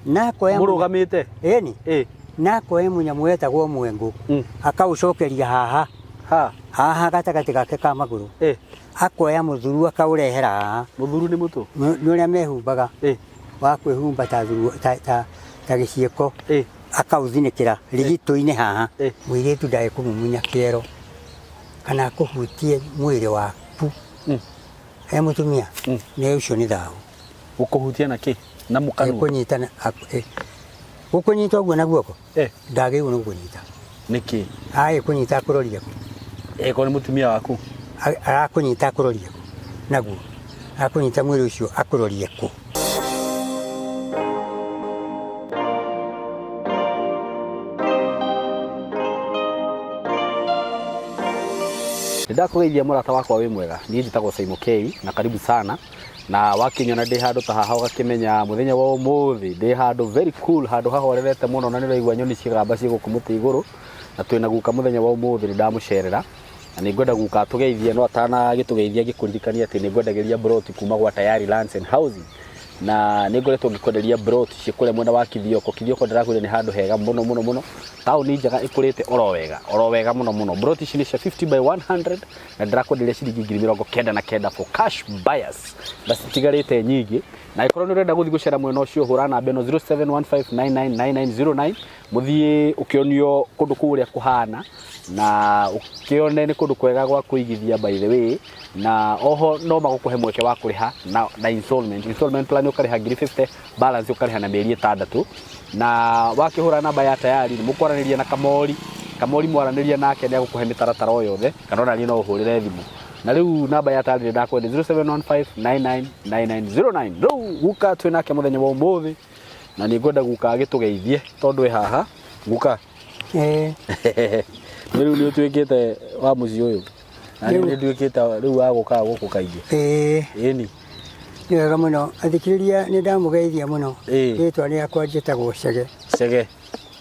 Na akoya Mũrũgamĩte? Ĩni. Ĩ. Na akoya mũnyamũ wetagwo mwengũ, akaũcokeria haha. Ha? Haha gatagatĩ gake ka magũrũ. Ĩ. Akoya mũthuru akaũrehera haha. Mũthuru nĩ mũtũ? Nĩ ũrĩa mehumbaga. Ĩ. Wa kwĩhumba ta thuru, ta gĩciĩko. Ĩ. Akaũthinĩkĩra rigitũ-inĩ haha. Ĩ. Mũirĩtu ndagĩkũmumunya kĩero kana akũhutie mwĩrĩ waku. He mũtumia, nĩ ũcio nĩ thahu. Gũkũhutia na kĩ? Na mũkanua? Kũnyita na, gũkũnyita ũguo na guoko? Eh. Ndagĩrĩirwo nĩ gũkũnyita. Nĩkĩ? Aĩ kũnyita akũrorie kũ? Ĩkorwo nĩ mũtumia waku. Arakũnyita akũrorie kũ? Naguo. Arakũnyita mwĩrĩ ũcio akũrorie kũ? Nĩndakũgeithia mũrata wakwa wĩ mwega. Niĩ njĩtagwo Saimo K na karibu sana. Na wakĩnyona ndĩ handũ ta haha ũgakĩmenya mũthenya wa ũmũthĩ ndĩ handũ very cool, handũ hahorerete mũno na nĩũraigua nyoni cikĩgamba ciĩ gũkũ mũtĩ igũrũ. Na twĩna guka mũthenya wa ũmũthĩ nĩndamũcerera na nĩngwenda guka atũgeithie, no atanagĩtũgeithia ngĩkũririkania atĩ nĩngwendagĩria mburoti kuma gwa Tayari Lands and Housing. Na nĩngoretwo ngĩkwenderia mburoti ciĩ kũrĩa mwena wa Kithioko. Kithioko ndĩrakwĩra nĩ handũ hega mũno mũno mũno, taũni njega ĩkũrĩte oro wega, oro wega mũno mũno. Mburoti ici nĩ cia 50 by 100 na ndĩrakwenderia ciringi 99,000 for cash buyers, na citigarĩte nyingĩ. Na angĩkorwo nĩ ũrenda gũthiĩ gũcera mwena ũcio, hũra namba ĩno 0715999909, mũthiĩ ũkĩonio kũndũ kũu ũrĩa kũhana na ũkĩone nĩ kũndũ kwega gwa kũigithia by the way. Na oho no magũkũhe mweke wa kũrĩha na installment, installment plan ũkarĩha ngiri 50, balance ũkarĩha na mĩeri 6. Na wakĩhũra namba ya Tayari nĩ mũkwaranĩria na Kamori. Kamori mwaranĩria nake nĩ agũkũhe mĩtaratara o yothe, kana ona niĩ no ũhũrĩre thimũ. Na rĩu namba ya Tayari nĩ ndakwenda 0715999909. Rĩu guka twĩ nake mũthenya wa ũmũthĩ na nĩ ngwenda guka agĩtũgeithie tondũ ĩ haha. Guka. Ĩ. Nĩ rĩu nĩ ũtuĩkĩte wa mũciĩ ũyũ na nĩ nduĩkĩte rĩu wa gũkaga gũkũ kaingĩ. Ĩ. Ĩni. Nĩ wega mũno athikĩrĩria, nĩ ndamũgeithia mũno. Ĩ. Rĩtwa rĩakwa njĩtagwo Chege. Chege.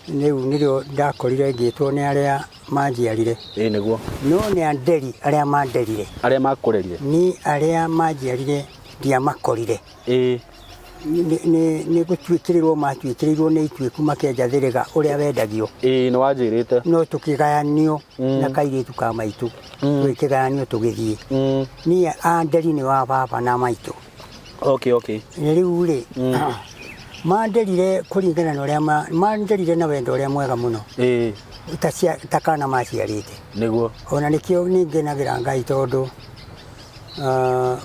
Rĩu nĩrĩo ndakorire ngĩtwo nĩ arĩa manjiarire. Ĩ nĩguo. No nĩ anderi arĩa manderire. Arĩa makũrerire. Ni arĩa manjiarire ndiamakorire. Ĩ. Nĩ gũtuĩkĩrĩrwo matuĩkĩrĩirwo nĩ ituĩku makĩenja thĩrĩga ũrĩa wendagio. Ĩ nĩ wanjĩrĩte. No tũkĩgayanio na kairĩtu ka maitũ. Tũgĩkĩgayanio tũgĩthiĩ. Niĩ anderi nĩ wa baba na maitũ. Okay, okay. Rĩu rĩ, manderire kũringana na ũrĩa manderire na wendo ũrĩa mwega mũno. Ĩ. Ta kana maciarĩte. Nĩguo. Ona nĩkĩo nĩ ngenagĩra Ngai tondũ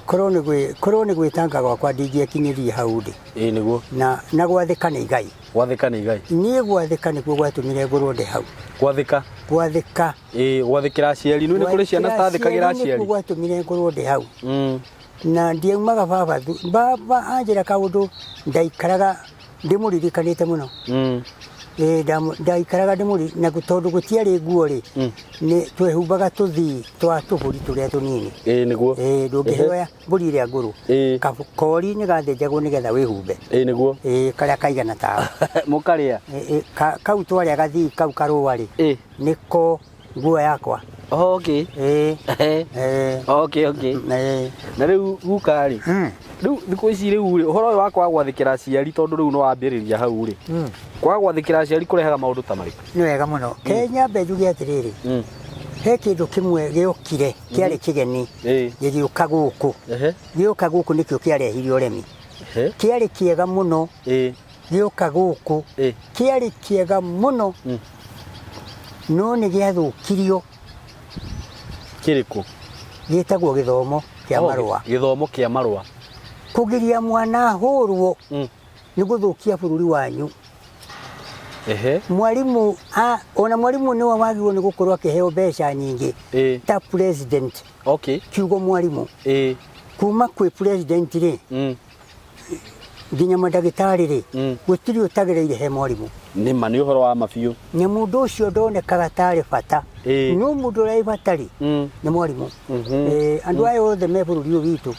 korwo nĩ gwĩtanga gwakwa ndingĩakinyĩrie hau ndĩ. Ĩ nĩguo. Na gwathĩka nĩ igai. Gwathĩka nĩ igai. Niĩ gwathĩka nĩkuo gwatũmire ngorwo ndĩ hau. Gwathĩka. Gwathĩka. Ĩ gwathĩkĩra aciari, nĩ kũrĩ ciana citathĩkagĩra aciari. Nĩkuo gwatũmire ngorwo ndĩ hau. Na ndiaumaga baba, baba anjĩra kaũndũ ndaikaraga ndĩmũririkanĩte mũno. Ĩ ndaikaraga ndĩmũri na tondũ gũtiarĩ nguo rĩ, nĩ twehumbaga tũthii twa tũbũri tũrĩa tũnini. Ĩ nĩguo. Ĩ ndũngĩheo mbũri ĩrĩa ngũrũ. Ĩ. Kori nĩ gathĩnjagwo nĩgetha wĩhumbe. Ĩ nĩguo. Ĩ karĩa kaigana tawa. Mũkarĩa? Ĩ kau twarĩa gathii kau karũa rĩ. Ĩ. Nĩko nguo yakwa. Okay. Ĩ. Ĩ. Okay, okay. Ĩ. Na rĩu guka rĩ, rĩu thikũ ici rĩu rĩ, ũhoro ũyũ wa kwaga gwathĩkĩra aciari tondũ rĩu nĩ wambĩrĩria hau rĩ, kwaga gwathĩkĩra aciari kũrehaga maũndũ ta marĩkũ? Nĩ wega mũno. Ke nyambe njuge atĩrĩrĩ, he kĩndũ kĩmwe gĩokire kĩarĩ kĩgeni gĩgĩũka gũkũ. Gĩoka gũkũ nĩkĩo kĩarehire ũremi. Kĩarĩ kĩega mũno. Gĩoka gũkũ kĩarĩ kĩega mũno, no nĩ gĩathũkirio. Kĩrĩkũ? Gĩtagwo gĩthomo kĩa marũa. Gĩthomo kĩa marũa. Kũgiria mwana ahũrwo nĩ gũthũkia bũrũri wanyu. Mwarimu, ona mwarimu nĩwe wagĩrĩirwo nĩ gũkorwo akĩheo mbeca nyingĩ ta president. Okay. Kiugo mwarimu. Kuma kwĩ president rĩ, nginya mandagĩtarĩ rĩ, gũtirĩ ũtagereire he mwarimũ. Nĩ ma, nĩ ũhoro wa ma biũ. Na mũndũ ũcio ndonekaga tarĩ bata. No mũndũ ũrĩa wĩ bata rĩ, nĩ mwarimũ. Andũ aya othe me bũrũri ũyũ witũ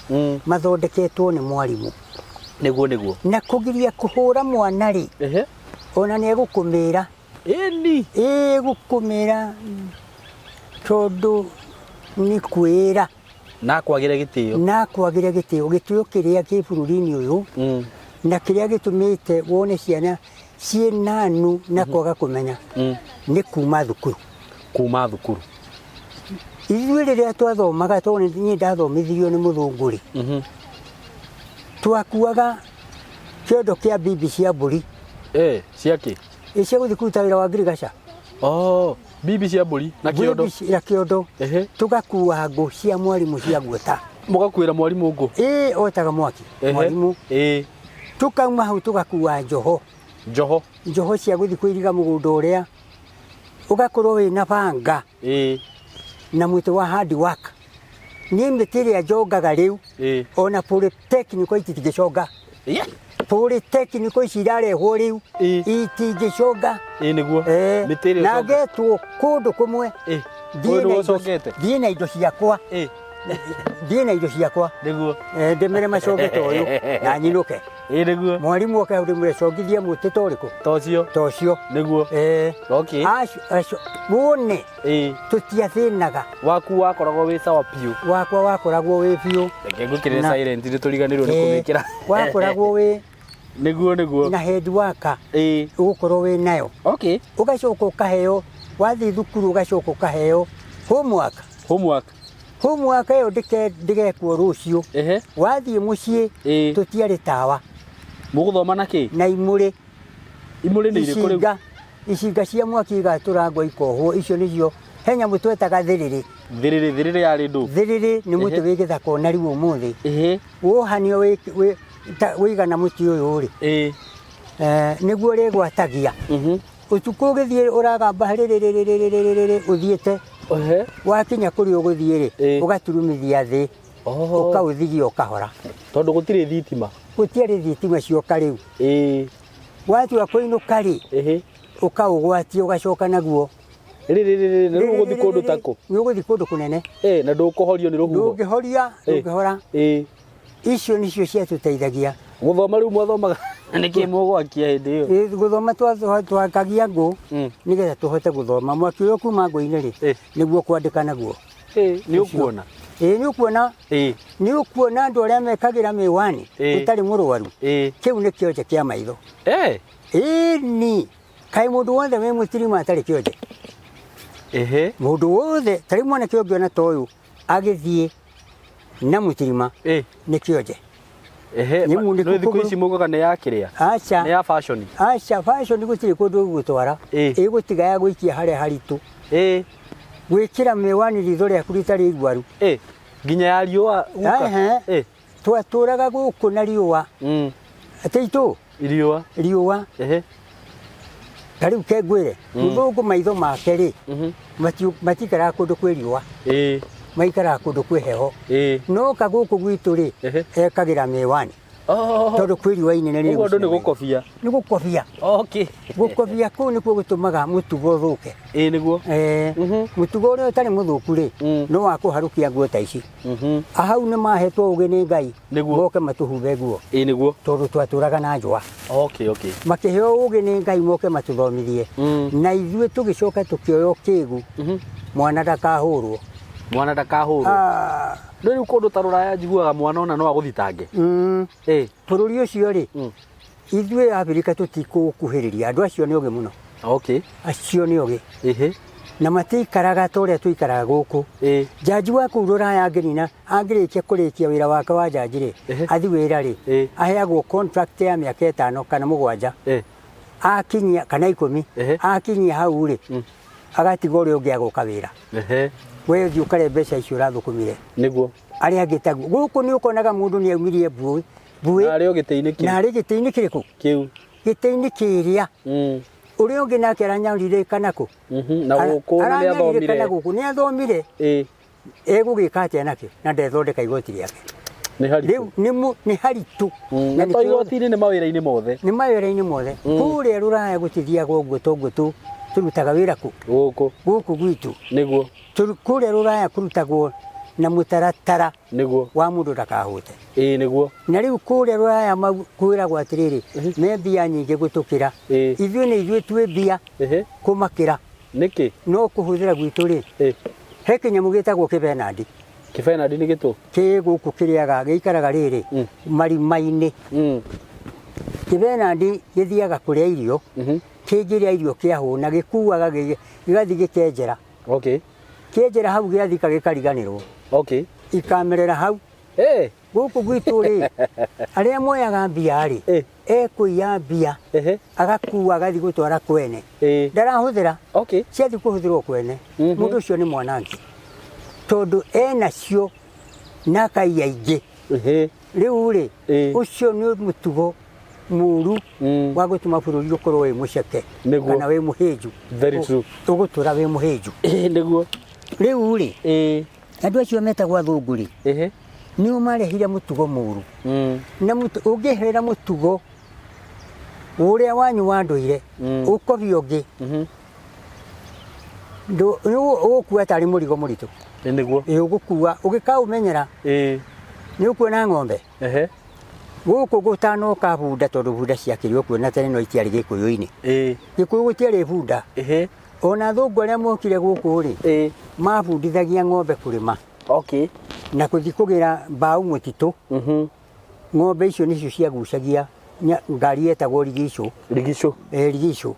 mathondeketwo nĩ mwarimũ. Nĩguo, nĩguo. Na kũgiria kũhũra mwana rĩ, ona nĩ egũkũmĩra. Ĩni. Ĩgũkũmĩra tondũ nĩ kwĩra. Na akwagĩre gĩtĩo. Na akwagĩre gĩtĩo, gĩtĩo kĩrĩa kĩ bũrũri-inĩ ũyũ. Na kĩrĩa gĩtũmĩte wone ciana ciĩ nanu na kwaga kũmenya nĩ kuma thukuru. Kuma thukuru. Ithuĩ rĩrĩa twathomaga, tondũ niĩ ndathomithirio nĩ mũthũngũ rĩ, twakuaga kĩondo kĩa bibi cia mbũri. Eh, ciakĩ? Ĩ cia gũthiĩ kũruta wĩra wa ngirigaca. Oh, bibi cia mbũri na kĩondo. Bibi na kĩondo. Ehe. Tũgakua ngũ cia mwarimũ cia guota. Mũgakuĩra mwarimũ ngũ? Ĩ, otaga mwaki. Ehe. Mwarimũ. Ĩ. Tũkauma hau tũgakua njoho. Njoho. Njoho cia gũthiĩ kũiriga mũgũnda ũrĩa. Ũgakorwo wĩna banga. Ĩ. Na mũtĩ wa hard work. Niĩ mĩtĩ ĩrĩa njongaga rĩu. Ĩ. Ona polytechnic itingĩconga. Yeah. Polytechnic ici irarehwo rĩu. Ĩ. Itingĩconga. Ĩ nĩguo. Eh, Mĩtĩ ĩrĩa na ũcongaga. ngetwo kũndũ kũmwe. Ĩ. Thiĩ Ũyũ na nĩwe indo- ũcongete? Thiĩ na indo ciakwa. Ĩ. Thiĩ na indo ciakwa. Nĩguo. Eh, ndĩmĩre maconge ta ũyũ na nyinũke. Ĩ nĩguo. Mwarimũ oke hau ndĩmwĩre congithia mũtĩ ta ũrĩkũ? Ta ũcio. Ta ũcio. Nĩguo. Eh. Okay. Acio, acio, wone. Ĩ. Tũtiathĩnaga. Waku wakoragwo wĩ sawa biũ. Wakwa wakoragwo wĩ biũ. Reke ngwĩkĩrĩre Na- silent nĩ tũriganĩrwo nĩ Eh, kũmĩkĩra. Wakoragwo wĩ Nĩguo nĩguo. na head worker. Ĩ. Ũgũkorwo wĩ nayo. Okay. Ũgacoka ũkaheo, wathiĩ thukuru ũgacoka ũkaheo homework. Homework. Homework ĩyo ndĩgekwo rũciũ. Ehe. Wathiĩ mũciĩ Ĩ. tũtiarĩ tawa. Mũgũthoma na kĩ? Na imũrĩ. Imũrĩ nĩ irĩkũ rĩu? Icinga, icinga cia mwaki igatũrangwo ikohwo, icio nĩcio he nyamũ twetaga thĩrĩrĩ. Thĩrĩrĩ, thĩrĩrĩ yarĩ ndũ? Thĩrĩrĩ nĩ mũtĩ Ehe. wĩ gĩthaka ona rĩu ũmũthĩ. Ehe. Wohanio wĩigana mũtĩ ũyũ rĩ. Ĩ. Nĩguo ũrĩgwatagia. Ũtukũ ũgĩthiĩ ũragamba rĩrĩrĩrĩrĩrĩrĩ ũthiĩte. Ehe. Wakinya kũrĩa ũgũthiĩ rĩ, Ĩ. ũgaturumithia thĩ. Oho. Ũkaũthigia ũkahora. Tondũ gũtirĩ thitima. Gũtiarĩ thitima cioka rĩu. Ĩ. Watua kũinũka rĩ, Ehe. ũkaũgwatia ũgacoka naguo. Rĩrĩrĩrĩ, rĩu ũgũthiĩ kũndũ ta kũ? Nĩ ũgũthiĩ kũndũ kũnene. Ĩ, na ndũkũhorio nĩ rũhuho. Ndũngĩhoria, Ĩ. ndũngĩhora. Ĩ. Icio nĩcio ciatũteithagia. Gũthoma rĩu mwathomaga nĩkĩ mũgwakia hĩndĩ ĩyo? Ĩ, gũthoma twakagia ngũ nĩgetha tũhote gũthoma. Mwaki ũrĩa ũkuma ngũ-inĩ rĩ, Ĩ. nĩguo kwandĩka naguo. Ĩ, nĩ ũkuona. Ĩ, nĩ ũkuona. Ĩ. Nĩ ũkuona andũ arĩa mekagĩra mĩwani Ĩ. ũtarĩ mũrwaru. Ĩ. Kĩu nĩ kĩonje kĩa maitho. Ĩ. Ĩni. Kaĩ mũndũ wothe wĩ mũtirima atarĩ kĩonje? Ehe. Mũndũ wothe, ta rĩu mwanake ũngĩona ta ũyũ agĩthiĩ na mũtirima Ĩ. nĩ kĩonje. Ehe, Nĩ mũndũ no thikũ kũgũrũ- ici mugaga nĩ ya kĩrĩa? Aca. Nĩ ya fashion. Aca, fashion gũtirĩ kũndũ ĩgũgũtwara. Ĩ. Ĩgũtiga ya gũikia harĩa haritũ. Ĩ. Gwĩkĩra mĩwani ritho rĩaku rĩtarĩ irwaru. Ĩ. Nginya ya riũa guka. Ehe. Ĩ. Twatũraga gũkũ na riũa. Atĩ itũ? Riũa. Riũa. Ehe. Ta rĩu ke ngwĩre, mũthũngũ maitho make rĩ, matikaraga kũndũ kwĩ riũa. Ĩ. Maikaraga kũndũ kwĩ heho. Ĩ. No ka gũkũ gwitũ rĩ, Ehe. ekagĩra mĩwani. Oh. Tondũ kwĩ riũa inene rĩ Ũguo andũ nĩ gũcina maitho. gũkobia. Nĩ gũkobia. Okay. Gũkobia kũu nĩkuo gũtũmaga mũtugo ũthũke. Ĩ nĩguo. Mũtugo ũrĩa ũtarĩ mũthũku rĩ, no wa kũharũkia nguo ta ici. Ahau nĩ mahetwo ũgĩ nĩ Ngai. Nĩguo. Moke matũhumbe nguo. Ĩ nĩguo. Tondũ twatũraga na njũa. Okay, okay. Makĩheo ũgĩ nĩ Ngai moke matũthomithie. Na ithuĩ tũgĩcoka tũkĩoya kĩgu. Mwana ndakahũrwo. Mwana ndakahũrwo. Ah. No rĩu kũndũ ta rũraya njiguaga mwana ona no agũthitange. Ĩ. Bũrũri ũcio rĩ, ithuĩ Abirika tũtikũkuhĩrĩria. Andũ acio nĩ ogĩ mũno. Okay. Acio nĩ ogĩ. Ĩhĩ. Na matiikaraga ta ũrĩa tũikaraga gũkũ. Ĩ. Njanji wa kũu rũraya angĩnina, angĩrĩkia kũrĩkia wĩra wake wa njanji rĩ, Ehe. athi wĩra rĩ, Ĩ. aheagwo contract ya mĩaka 5 kana 7. Ĩ. Akinyia kana 10. Ehe. Akinyia hau rĩ, agatiga ũrĩa ũngĩ agoka wĩra. Ehe. We ũthiĩ ũkare mbeca icio ũrathũkũmire. Nĩguo. Arĩa angĩ taguo. Gũkũ nĩ ũkonaga mũndũ nĩ aumirie mbuĩ. Mbuĩ. Na arĩ o gĩtĩ-inĩ kĩu. Na arĩ gĩtĩ-inĩ kĩrĩkũ? Kĩu. Gĩtĩ-inĩ kĩrĩa. Ũrĩa ũngĩ nake aranyarirĩkana kũ? Na gũkũ nĩ Aranyarirĩkana athomire. gũkũ nĩ athomire. Ĩ. Egũgĩka atĩa nakĩo? Na ndethondeka igoti rĩake. Nĩ haritũ. Rĩu nĩ haritũ. Na Na to nĩkĩo igoti-inĩ nĩ mawĩra-inĩ mothe. Nĩ mawĩra-inĩ mothe. Kũrĩa rũraya gũtithiagwo ũguo toguo tũrutaga wĩra kũ? Gũkũ. Gũkũ gwitũ. Nĩguo. Kũrĩa rũraya kũrutagwo na mũtaratara Nĩguo. wa mũndũ ndakahũte. Ĩ nĩguo. Na rĩu kũrĩa rũraya kwĩragwo atĩrĩrĩ, me mbia nyingĩ gũtũkĩra. Ĩ. Ithuĩ nĩ ithuĩ twĩ mbia Ehe. kũmakĩra. Nĩkĩ? No kũhũthĩra gwitũ rĩ, Ĩ. he kĩnyamũ gĩtagwo kĩbenandi. Kĩbenandi nĩ gĩtũ? Kĩ gũkũ kĩrĩaga, gĩikaraga rĩrĩ, marima-inĩ. Kĩbenandi gĩthiaga kũrĩa irio, kĩngĩrĩa irio kĩahũna, gĩkuaga gĩgathiĩ gĩkenjera. Kĩenjera hau gĩathika gĩkariganĩrwo. Ikamerera hau. Gũkũ gwitũ rĩ, arĩa moyaga mbia rĩ, ekũiya mbia, agakua agathiĩ gũtwara kwene. Ndarahũthĩra. Ciathiĩ kũhũthĩrwo kwene. Mũndũ ũcio nĩ mwanangi. Tondũ enacio na akaiya ingĩ. Rĩu rĩ, ũcio nĩ mũtugo mũru wa gũtũma bũrũri ũkorwo wĩ mũceke kana wĩ mũhĩnju. Very true. Ũgũtũra wĩ mũhĩnju. Nĩguo. Rĩu rĩ, andũ acio metagwo athũngũ rĩ, nĩo marehire mũtugo mũru. Na ũngĩeherera mũtugo ũrĩa wanyu wa ndũire, ũkobia ũngĩ, ũgũkua tarĩ mũrigo mũritũ. Nĩguo. Ũgũkua, ũgĩkaũmenyera, nĩ ũkuona ng'ombe. Gũkũ gũtanoka bunda, tondũ bunda ciakĩrĩ o kuo na tene no itiarĩ Gĩkũyũ-inĩ. Gĩkũyũ gũtiarĩ bunda. Ona athũngũ arĩa mokire gũkũ rĩ, mabundithagia ng'ombe kũrĩma. Na gũthiĩ kũgĩra mbaũ mũtitũ. Ng'ombe icio nĩcio ciagucagia ngari yetagwo rigicũ. Rigicũ. Rigicũ.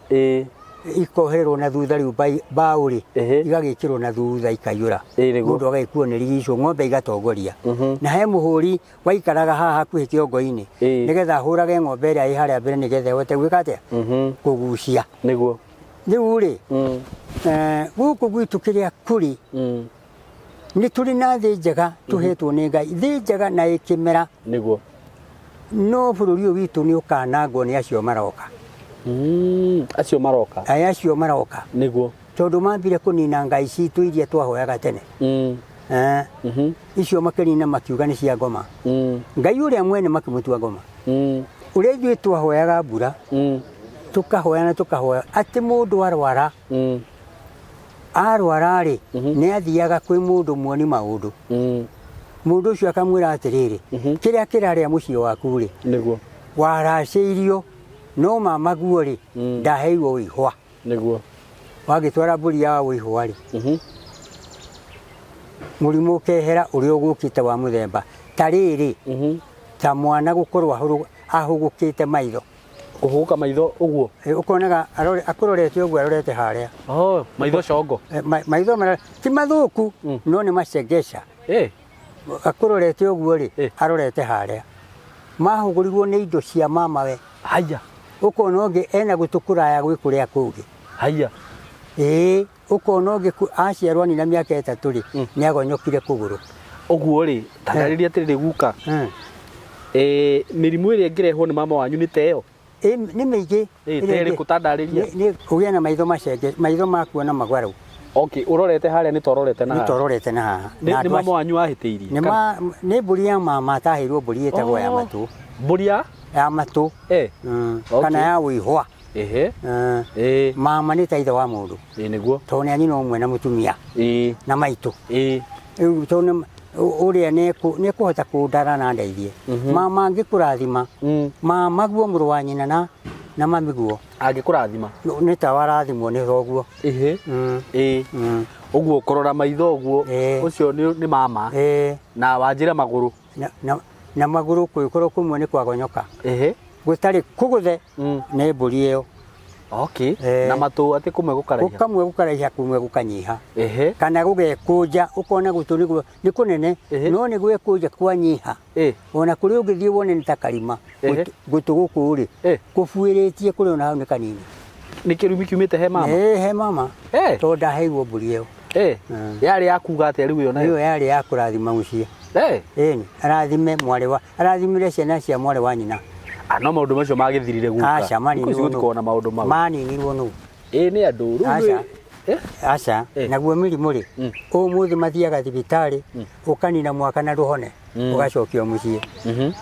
Ikohererwo na thutha rĩu mbaũ rĩ, igagĩkĩrwo na thutha ikaiyũra. Mũndũ agagĩkuo nĩ rigicũ, ng'ombe igatongoria. Na he mũhũri waikaraga haha hakuhĩ kĩongo-inĩ, nĩgetha ahũrage ng'ombe ĩrĩa ĩ harĩa mbere nĩgetha ĩhote gwĩka atĩa? Kũgucia. Nĩguo. Rĩu rĩ, gũkũ gwitũ kĩrĩa kũrĩ, nĩ tũrĩ na thĩ njega tũhetwo nĩ Ngai, thĩ njega na ĩkĩmera. Nĩguo. No bũrũri ũyũ witũ nĩ ũkanangwo nĩ acio maroka. Acio maroka. Aya acio maroka. Nĩguo. Tondũ mambire kũnina ngai citũ iria twahoyaga tene. Icio makĩnina makiuga nĩ cia ngoma. Ngai ũrĩa mwene makĩmũtua ngoma. Ũrĩa ithuĩ twahoyaga mbura, tũkahoya na tũkahoya atĩ mũndũ arwara, arwara rĩ, nĩ athiaga kwĩ mũndũ muoni maũndũ. Mũndũ ũcio akamwĩra atĩrĩrĩ, kĩrĩa kĩrarĩa mũciĩ waku rĩ, Nĩguo. waracĩirio no mamaguo rĩ, ndaheirwo ũihwa. Nĩguo. Wagĩtwara mbũri ya ũihwa rĩ, mũrimũ ũkehera ũrĩa ũgũkĩte wa mũthemba ta rĩrĩ, ta mwana gũkorwo ahũgũkĩte maitho. Kũhũgũka maitho ũguo? Ũkonaga akũrorete ũguo arorete harĩa. Oh, maitho congo. Maitho ti mathũku, no nĩ macengeca. Akũrorete ũguo rĩ, arorete harĩa. Mahũgũrirwo nĩ indo cia mamawe. Haya. Ũkona ũngĩ ena gũtũ kũraya gwĩ kũrĩa kũngĩ. Haya. Ũkona ũngĩ aciarwo nina mĩaka 3 rĩ, nĩ agonyokire kũgũrũ. Ũguo rĩ, tandarĩria atĩrĩrĩ guka. Mĩrimũ ĩrĩa ĩngĩrehwo nĩ mama wanyu nĩ ta ĩyo? Nĩ mĩingĩ. Ta ĩrĩkũ tandarĩria? Nĩ kũgĩa na maitho macenge, maitho makuona magwarũ. Okay, ũrorete harĩa nĩ tororete na haha. Nĩ tororete na haha. Nĩ mama wanyu wahĩtĩirie? Nĩ mbũri ya mama ataheirwo mbũri ĩtagwo ya matũ. Mbũri ya? Ya matũ. Kana ya ũihwa. Mama nĩ ta ithe wa mũndũ. Nĩguo. Tondũ nĩ anyina ũmwe na mũtumia. Na maitũ. Rĩu tondũ ũrĩa nĩ ekũhota kũndara na ndeithie. Mama angĩkũrathima, mama guo mũrũ wa nyina na mami guo. Angĩkũrathima? Nĩ ta warathimwo nĩ thoguo. Ũguo kũrora maitho ũguo, ũcio nĩ mama. Na wanjĩra magũrũ. Na magũrũ kũngĩkorwo kũmwe nĩ kwagonyoka. Gũtarĩ kũgũthe nĩ mbũri ĩyo. Na matũ atĩ kũmwe gũkaraiha. Kamwe gũkaraiha kũmwe gũkanyiha. Kana gũgekũnja ũkona gũtũ nĩ kũnene no nĩ gwekũnja kwanyiha. Ona kũrĩa ũngĩthiĩ wone nĩ ta karima. Gũtũ gũkũ rĩ, kũbuĩrĩtie kũrĩa ona hau nĩ kanini. Nĩ kĩrumi kiumĩte he mama? He mama. Tondũ ndaheirwo mbũri ĩyo. Yarĩ ya kuga atĩa rĩu ĩyo nayo? Ĩyo yarĩ ya kũrathima mũciĩ. Ĩni, arathime mwarĩ wa, arathimire ciana cia mwarĩ wa nyina. No maũndũ macio magĩthirire guka. Aca, maninirwo nũ. Gũtikoragwo na maũndũ mau. Maninirwo nũ. Nĩ andũ. Rĩu Aca. Aca, naguo mĩrimũ rĩ, ũmũthĩ mathiaga thibitarĩ, ũkanina mwaka na ndũhone, ũgacokio mũciĩ.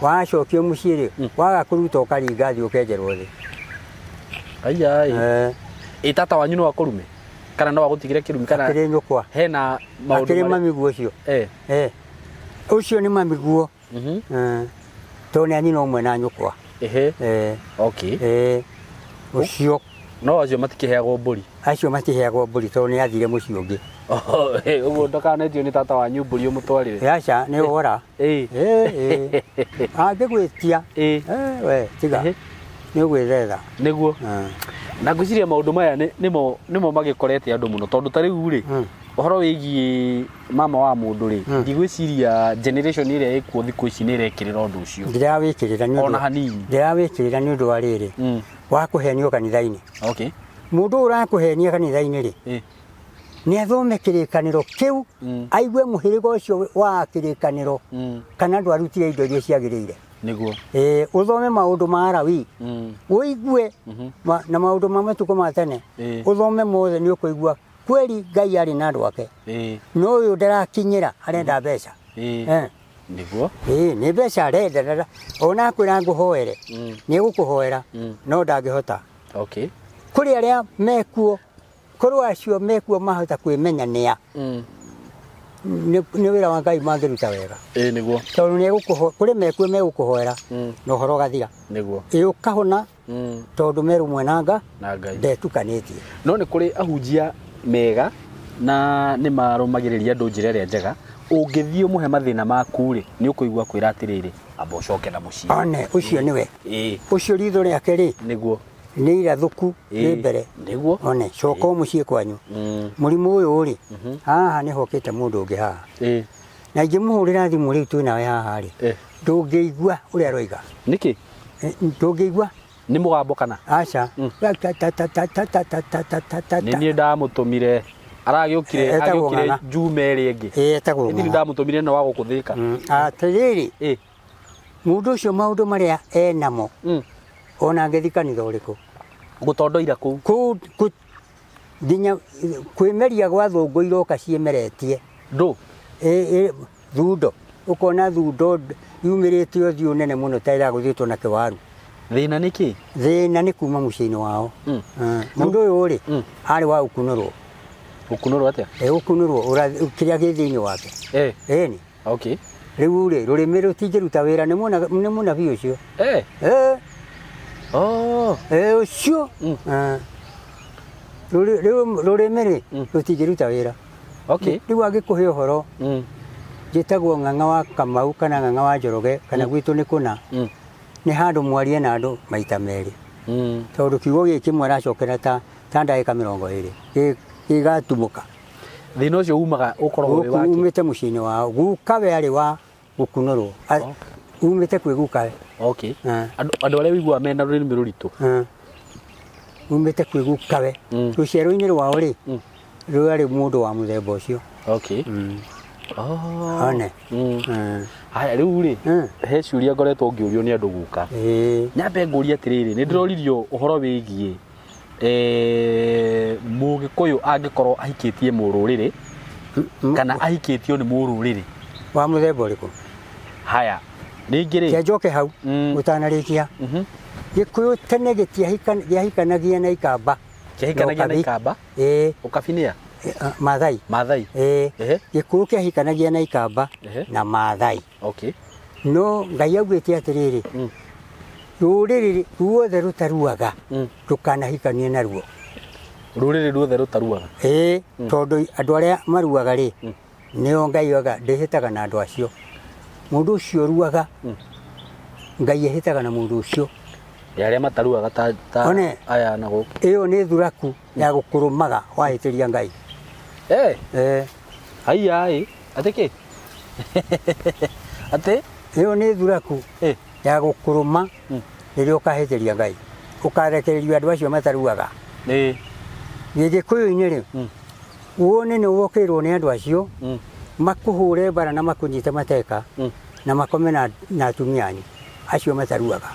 Wacokio mũciĩ rĩ, waga kũruta ũkaringa thĩ ũkenjerwo thĩ. Aya. Tata wanyu no akũrume? Kana no agũtigĩre kĩrumi kana Akĩrĩ nyũkwa. Hena maũndũ Akĩrĩ marĩa- mami guo ũcio. Ũcio nĩ mami guo. Tondũ nĩ anyina ũmwe na nyũkwa. Ũcio. No acio matikĩheagwo mbũri. Acio matiheagwo mbũri tondũ nĩ athire mũciĩ ũngĩ. Ũguo ndakanetio nĩ tata wanyu mbũri ũmũtwarĩre. Aca, nĩ wora. Angĩgwĩtia. We, tiga. Nĩ ũgwĩthetha. Nĩguo. Na ngwĩciria maũndũ maya nĩmo magĩkorete andũ mũno, tondũ ta rĩu rĩ, ũhoro wĩgiĩ mama wa mũndũ rĩ, ndigwĩciria generation ĩrĩa ĩkuo thikũ ici nĩ ĩrekĩrĩra ũndũ ũcio. Ndirawĩkĩrĩra nĩ Ona hanini. Ndirawĩkĩrĩra nĩ ũndũ wa rĩrĩ, wa kũhenio kanitha-inĩ. Mũndũ ũyũ ũrakũhenia kanitha-inĩ rĩ, nĩ athome kĩrĩkanĩro kĩu, aigue mũhĩrĩga ũcio wa kĩrĩkanĩro, kana ndwarutire indo iria ciagĩrĩire. Nĩguo. Ĩĩ, ũthome maũndũ ma Alawii, ũigue na maũndũ ma matukũ ma tene, ũthome mothe, nĩ ũkũigua kweli Ngai arĩ na andũ ake. No ũyũ ndarakinyĩra, arenda mbeca. Nĩguo. Ĩĩ, nĩ mbeca arenda, ona akwĩra ngũhoere, nĩ egũkũhoera, no ndangĩhota. Kũrĩ arĩa mekuo, korwo acio mekuo mahota kwĩmenya nĩa, nĩ wĩra wa Ngai mangĩruta wega. Ĩĩ nĩguo. Tondũ nĩ kũrĩ mekuo megũkũhoera na ũhoro ũgathira. Nĩguo. Ĩĩ, ũkahona, tondũ me rũmwe na Nga na Ngai. Ndetukanĩtie. No nĩ kũrĩ ahunjia mega na nĩ marũmagĩrĩria andũ njĩra ĩrĩa njega. Ũngĩthiĩ ũmũhe mathĩna maku rĩ, nĩ ũkũigua kwĩra atĩrĩrĩ, amba ũcoke na mũciĩ. One, ũcio nĩwe. Ũcio ritho rĩake rĩ, nĩ irathũku rĩ mbere. One, coka o mũciĩ kwanyu. Mũrimũ ũyũ rĩ, haha nĩ hokĩte mũndũ ũngĩ haha. Na ingĩmũhũrĩra thimũ rĩu twĩ nawe haha rĩ, ndũngĩigua ũrĩa aroiga. Nĩkĩ? Ndũngĩigua. Nĩ mũgambo kana? Aca. Nĩ niĩ ndamũtũmire. Aragĩũkire, Etagwo agĩũkire Ng'ang'a. Juma ĩrĩa ĩngĩ. Ĩĩ, etagwo Nĩ niĩ Ng'ang'a. ndamũtũmire na wa gũkũ Thĩka. Atĩrĩrĩ, mũndũ ũcio maũndũ marĩa enamo, ona angĩthiĩ kanitha ũrĩkũ, Gũtondoira kũu. Kũu nginya kwĩmeria gwa thũngũ iroka ciĩmeretie. Ndũ? Ĩ, thundo, ũkona thundo yumĩrĩte ũthiũ nene mũno ta ĩragũthĩtwo na kĩwaru. Thĩna nĩ kĩ? Thĩna nĩ kuma mũciĩ-inĩ wao. Mũndũ ũyũ rĩ, arĩ wa gũkunũrwo. Gũkunũrwo atĩa? Ĩ, gũkunũrwo kĩrĩa gĩ thĩinĩ wake. Ĩni. Rĩu rĩ, rũrĩmĩ rũtingĩruta wĩra, nĩ mũnabii ũcio. Ũcio. Rũrĩmĩ rĩ, rũtingĩruta wĩra. Rĩu angĩkũhe ũhoro, njĩtagwo Ng'ang'a wa Kamau kana Ng'ang'a wa Njoroge kana gwitũ nĩ kũna, nĩ handũ mwarie na andũ maita merĩ. Tondũ kiugo gĩkĩ kĩmwe aracokera ta ndagĩka 20 gĩgatumũka. Thĩna ũcio umaga ũkoragwo wĩ wake? Umĩte mũciĩ-inĩ wao. Gukawe arĩ wa gũkunũrwo. Umĩte kwĩ gukawe. Andũ arĩa ũiguaga mena rũrĩmĩ rũritũ. Umĩte kwĩ gukawe. Rũciaro-inĩ rwao rĩ, rwarĩ mũndũ wa mũthemba ũcio. One. Haya, rĩu rĩ, he ciũria ngoretwo ngĩũrio nĩ andũ guka. Nyambe ngũrie atĩrĩrĩ, nĩ ndĩroririo ũhoro wĩgiĩ Mũgĩkũyũ angĩkorwo ahikĩtie mũrũrĩrĩ kana ahikĩtio nĩ mũrũrĩrĩ wa mũthemba ũrĩkũ? Haya, rĩngĩ rĩ, Reke njoke hau ũtanarĩkia. Gĩkũyũ tene gĩahikanagia na ikamba. Kĩahikanagia na ikamba? Ĩĩ. Ũkabi nĩa? Maathai. Maathai. Ĩĩ. Gĩkũyũ kĩahikanagia na ikamba na Maathai. No Ngai augĩte atĩrĩrĩ, rũrĩrĩ ruothe rũtaruaga ndũkanahikanie naruo. Rũrĩrĩ ruothe rũtaruaga? Ĩĩ, tondũ andũ arĩa maruaga rĩ, nĩo Ngai oiga ndĩhĩtaga na andũ acio. Mũndũ ũcio ũruaga, Ngai ehĩtaga na mũndũ ũcio. Ya arĩa mataruaga ta One, aya na gũkũ. Ĩyo nĩ thuraku ya gũkũrũmaga wahĩtĩria Ngai. Haiya ĩ, atĩ kĩ? Atĩ? Ĩyo nĩ thuraku ya gũkũrũma rĩrĩa ũkahĩtĩria Ngai. Ũkarekererio andũ acio mataruaga. Gĩgĩkũyũ-inĩ rĩ, wone nĩ wokĩrwo nĩ andũ acio, makũhũre mbara na makũnyite mateka, na makome na atumia anyu acio mataruaga.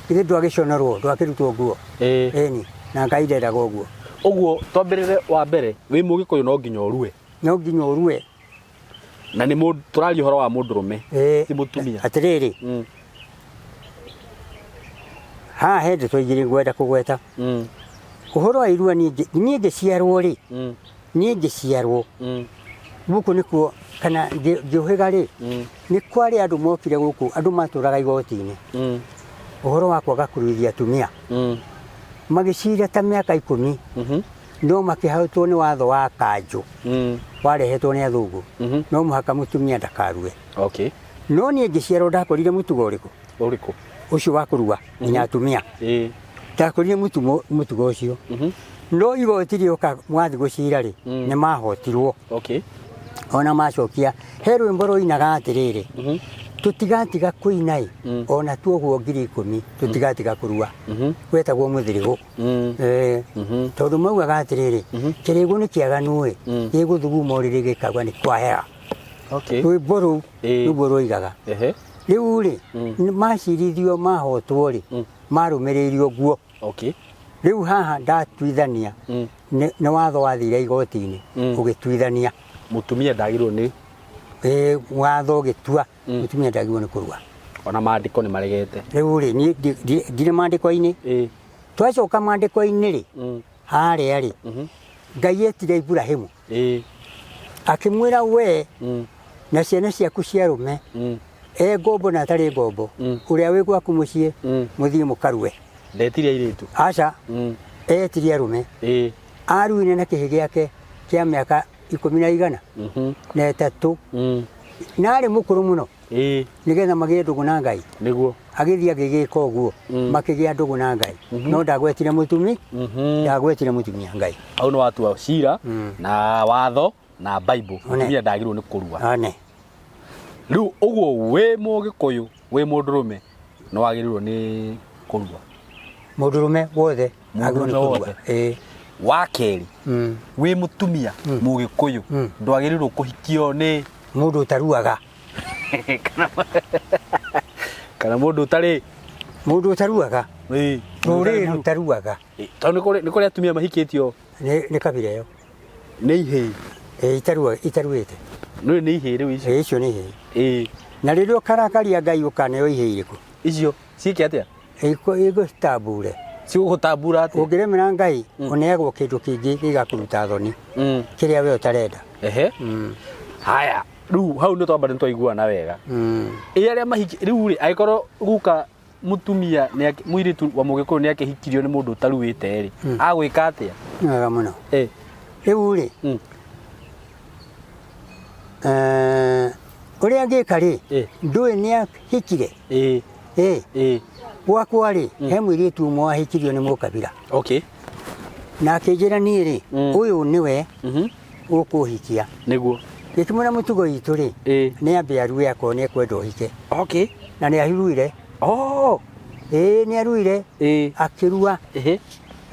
Ithe ndwagĩconorwo, ndwakĩrutwo nguo. Ĩni, na Ngai ndendaga ũguo. Ũguo twambĩrĩre wa mbere, wĩ Mũgĩkũyũ no nginya ũrue. No nginya ũrue. Na nĩ tũraria ũhoro wa mũndũrũme, ti mũtumia. Atĩrĩrĩ, haha he ndeto igĩrĩ ngwenda kũgweta. Ũhoro wa irua, niĩ ngĩciarwo rĩ, niĩ ngĩciarwo, gũkũ nĩkuo, kana ngĩũhĩga rĩ, nĩ kwarĩ andũ mokire gũkũ, andũ matũraga igoti-inĩ. Ũhoro wa kwaga kũruithia atumia. Magĩcira ta mĩaka 10, no makĩhotwo nĩ watho wa kanjũ warehetwo nĩ athũngũ. No mũhaka mũtumia ndakarue. No niĩ ngĩciarwo ndakorire mũtugo ũrĩkũ? Ũrĩkũ? Ũcio wa kũrua nginya atumia. Ndakũrire mũtugo ũcio. No igoti rĩoka mwathiĩ gũcira rĩ, nĩ mahotirwo. Ona macokia he rwĩmbo rũinaga atĩrĩrĩ, tũtigatiga kũina ĩ, ona tuohwo 10,000 tũtigatiga kũrua. Wetagwo mũthirigũ. Tondũ maugaga atĩrĩrĩ, kĩrĩgũ nĩ kĩaganu ĩ, gĩgũthuguma ũrĩrĩ gĩkauga nĩ kwahera. Rwĩmbo rũu nĩguo rwoigaga. Rĩu rĩ, macirithio mahotwo rĩ, marũmĩrĩirio guo. Rĩu haha ndatuithania, nĩ watho wathire igoti-inĩ ũgĩtuithania. Mũtumia ndagĩrĩirwo nĩ Watho ũgĩtua mũtumia ndagĩrĩirwo nĩ kũrua. Ona maandĩko nĩ maregete. Rĩu rĩ, niĩ ndirĩ maandĩko-inĩ. Twacoka maandĩko-inĩ rĩ, harĩa rĩ, Ngai etire Iburahimu akĩmwĩra we na ciana ciaku cia arũme, e ngombo na atarĩ ngombo, ũrĩa wĩ gwaku mũciĩ, mũthiĩ mũkarue. Ndetire airĩtu? Aca, etire arũme. Aruire na kĩhĩ gĩake kĩa mĩaka ikũmi na igana na ĩtatũ, na arĩ mũkũrũ mũno, nĩgetha magĩe ndũgũ na Ngai. Nĩguo. Agĩthiĩ agĩgĩka ũguo, makĩgĩa ndũgũ na Ngai. No ndagwetire mũtumi, ndagwetire mũtumia Ngai. Hau nĩ watua cira na watho na Bible. Mũtumia ndagĩrĩirwo nĩ kũrua. One. Rĩu ũguo wĩ Mũgĩkũyũ, wĩ mũndũrũme, nĩ wagĩrĩirwo nĩ kũrua. Mũndũrũme wothe agĩrĩirwo nĩ Mũndũrũme kũrua. wothe. Wa kerĩ, wĩ mũtumia Mũgĩkũyũ, ndwagĩrĩirwo kũhikio nĩ mũndũ ũtaruaga. Kana mũndũ ũtarĩ mũndũ ũtaruaga. Mũndũ Rũrĩrĩ ũtarĩ rũtaruaga. Tondũ nĩ kũrĩ atumia mahikĩtio Nĩ kabira ĩyo. Nĩ ihĩĩ. Ĩĩ, itaruĩte. Nĩ ihĩĩ rĩu icio. Ĩĩ, icio nĩ ihĩĩ. Na rĩrĩa ũkarakaria Ngai ũkaneo ihĩĩ irĩkũ? Icio ciĩke atĩa? Igũtambure. Cigũgũtambura atĩa? Ũngĩremera Ngai, ũneagwo kĩndũ kĩngĩ gĩgakũruta thoni. Kĩrĩa we ũtarenda. Haya, rĩu hau nĩ twamba nĩ twaiguana wega. Ĩ arĩa mahiki rĩu rĩ, angĩkorwo guka mũtumia mũirĩtu wa Mũgĩkũyũ nĩ akĩhikirio nĩ mũndũ ũtaruĩte rĩ, agwĩka atĩa? Nĩ wega mũno. Rĩu rĩ, ũrĩa angĩka rĩ, ndũĩ nĩ ahikire. Gwakwa rĩ, he mũirĩtu ũmwe wahikirio nĩ mũkabira. Na akĩnjĩra niĩ rĩ, ũyũ nĩwe ũkũhikia. Nĩguo. Gĩkĩmwĩra mũtugo witũ rĩ, nĩ ambe arue akorwo nĩ ekwenda ũhike. Na nĩ aruire. Ĩĩ, nĩ aruire. Akĩrua.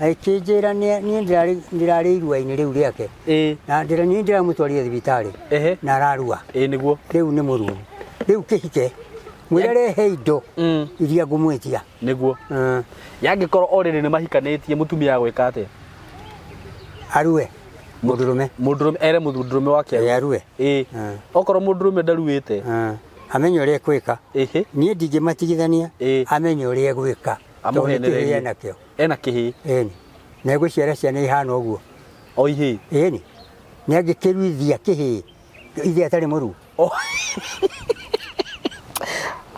Akĩnjĩra niĩ ndĩrarĩ irua-inĩ rĩu rĩake. Na niĩ ndĩramũtwarire thibitarĩ. Na ararua. Nĩguo. Rĩu nĩ mũruu. Rĩu kĩhike. Mwĩre rehe indo iria ngũmwĩtia. Nĩguo. Yangĩkorwo already nĩ mahikanĩtie, mũtumia agwĩka atĩa? Arue. Mũndũrũme. Mũndũrũme ere mũndũrũme wake arue. Arue. Okorwo mũndũrũme ndaruĩte. Amenye ũrĩa ekwĩka. Niĩ ndingĩmatigithania. Amenye ũrĩa egwĩka. Tondũ nĩ kĩhĩĩ enakĩo. Ena kĩhĩĩ. Ĩni. Na egũciara ciana ihana ũguo. O ihĩĩ. Ĩni. Nĩ angĩkĩruithia kĩhĩĩ ithe atarĩ mũruu.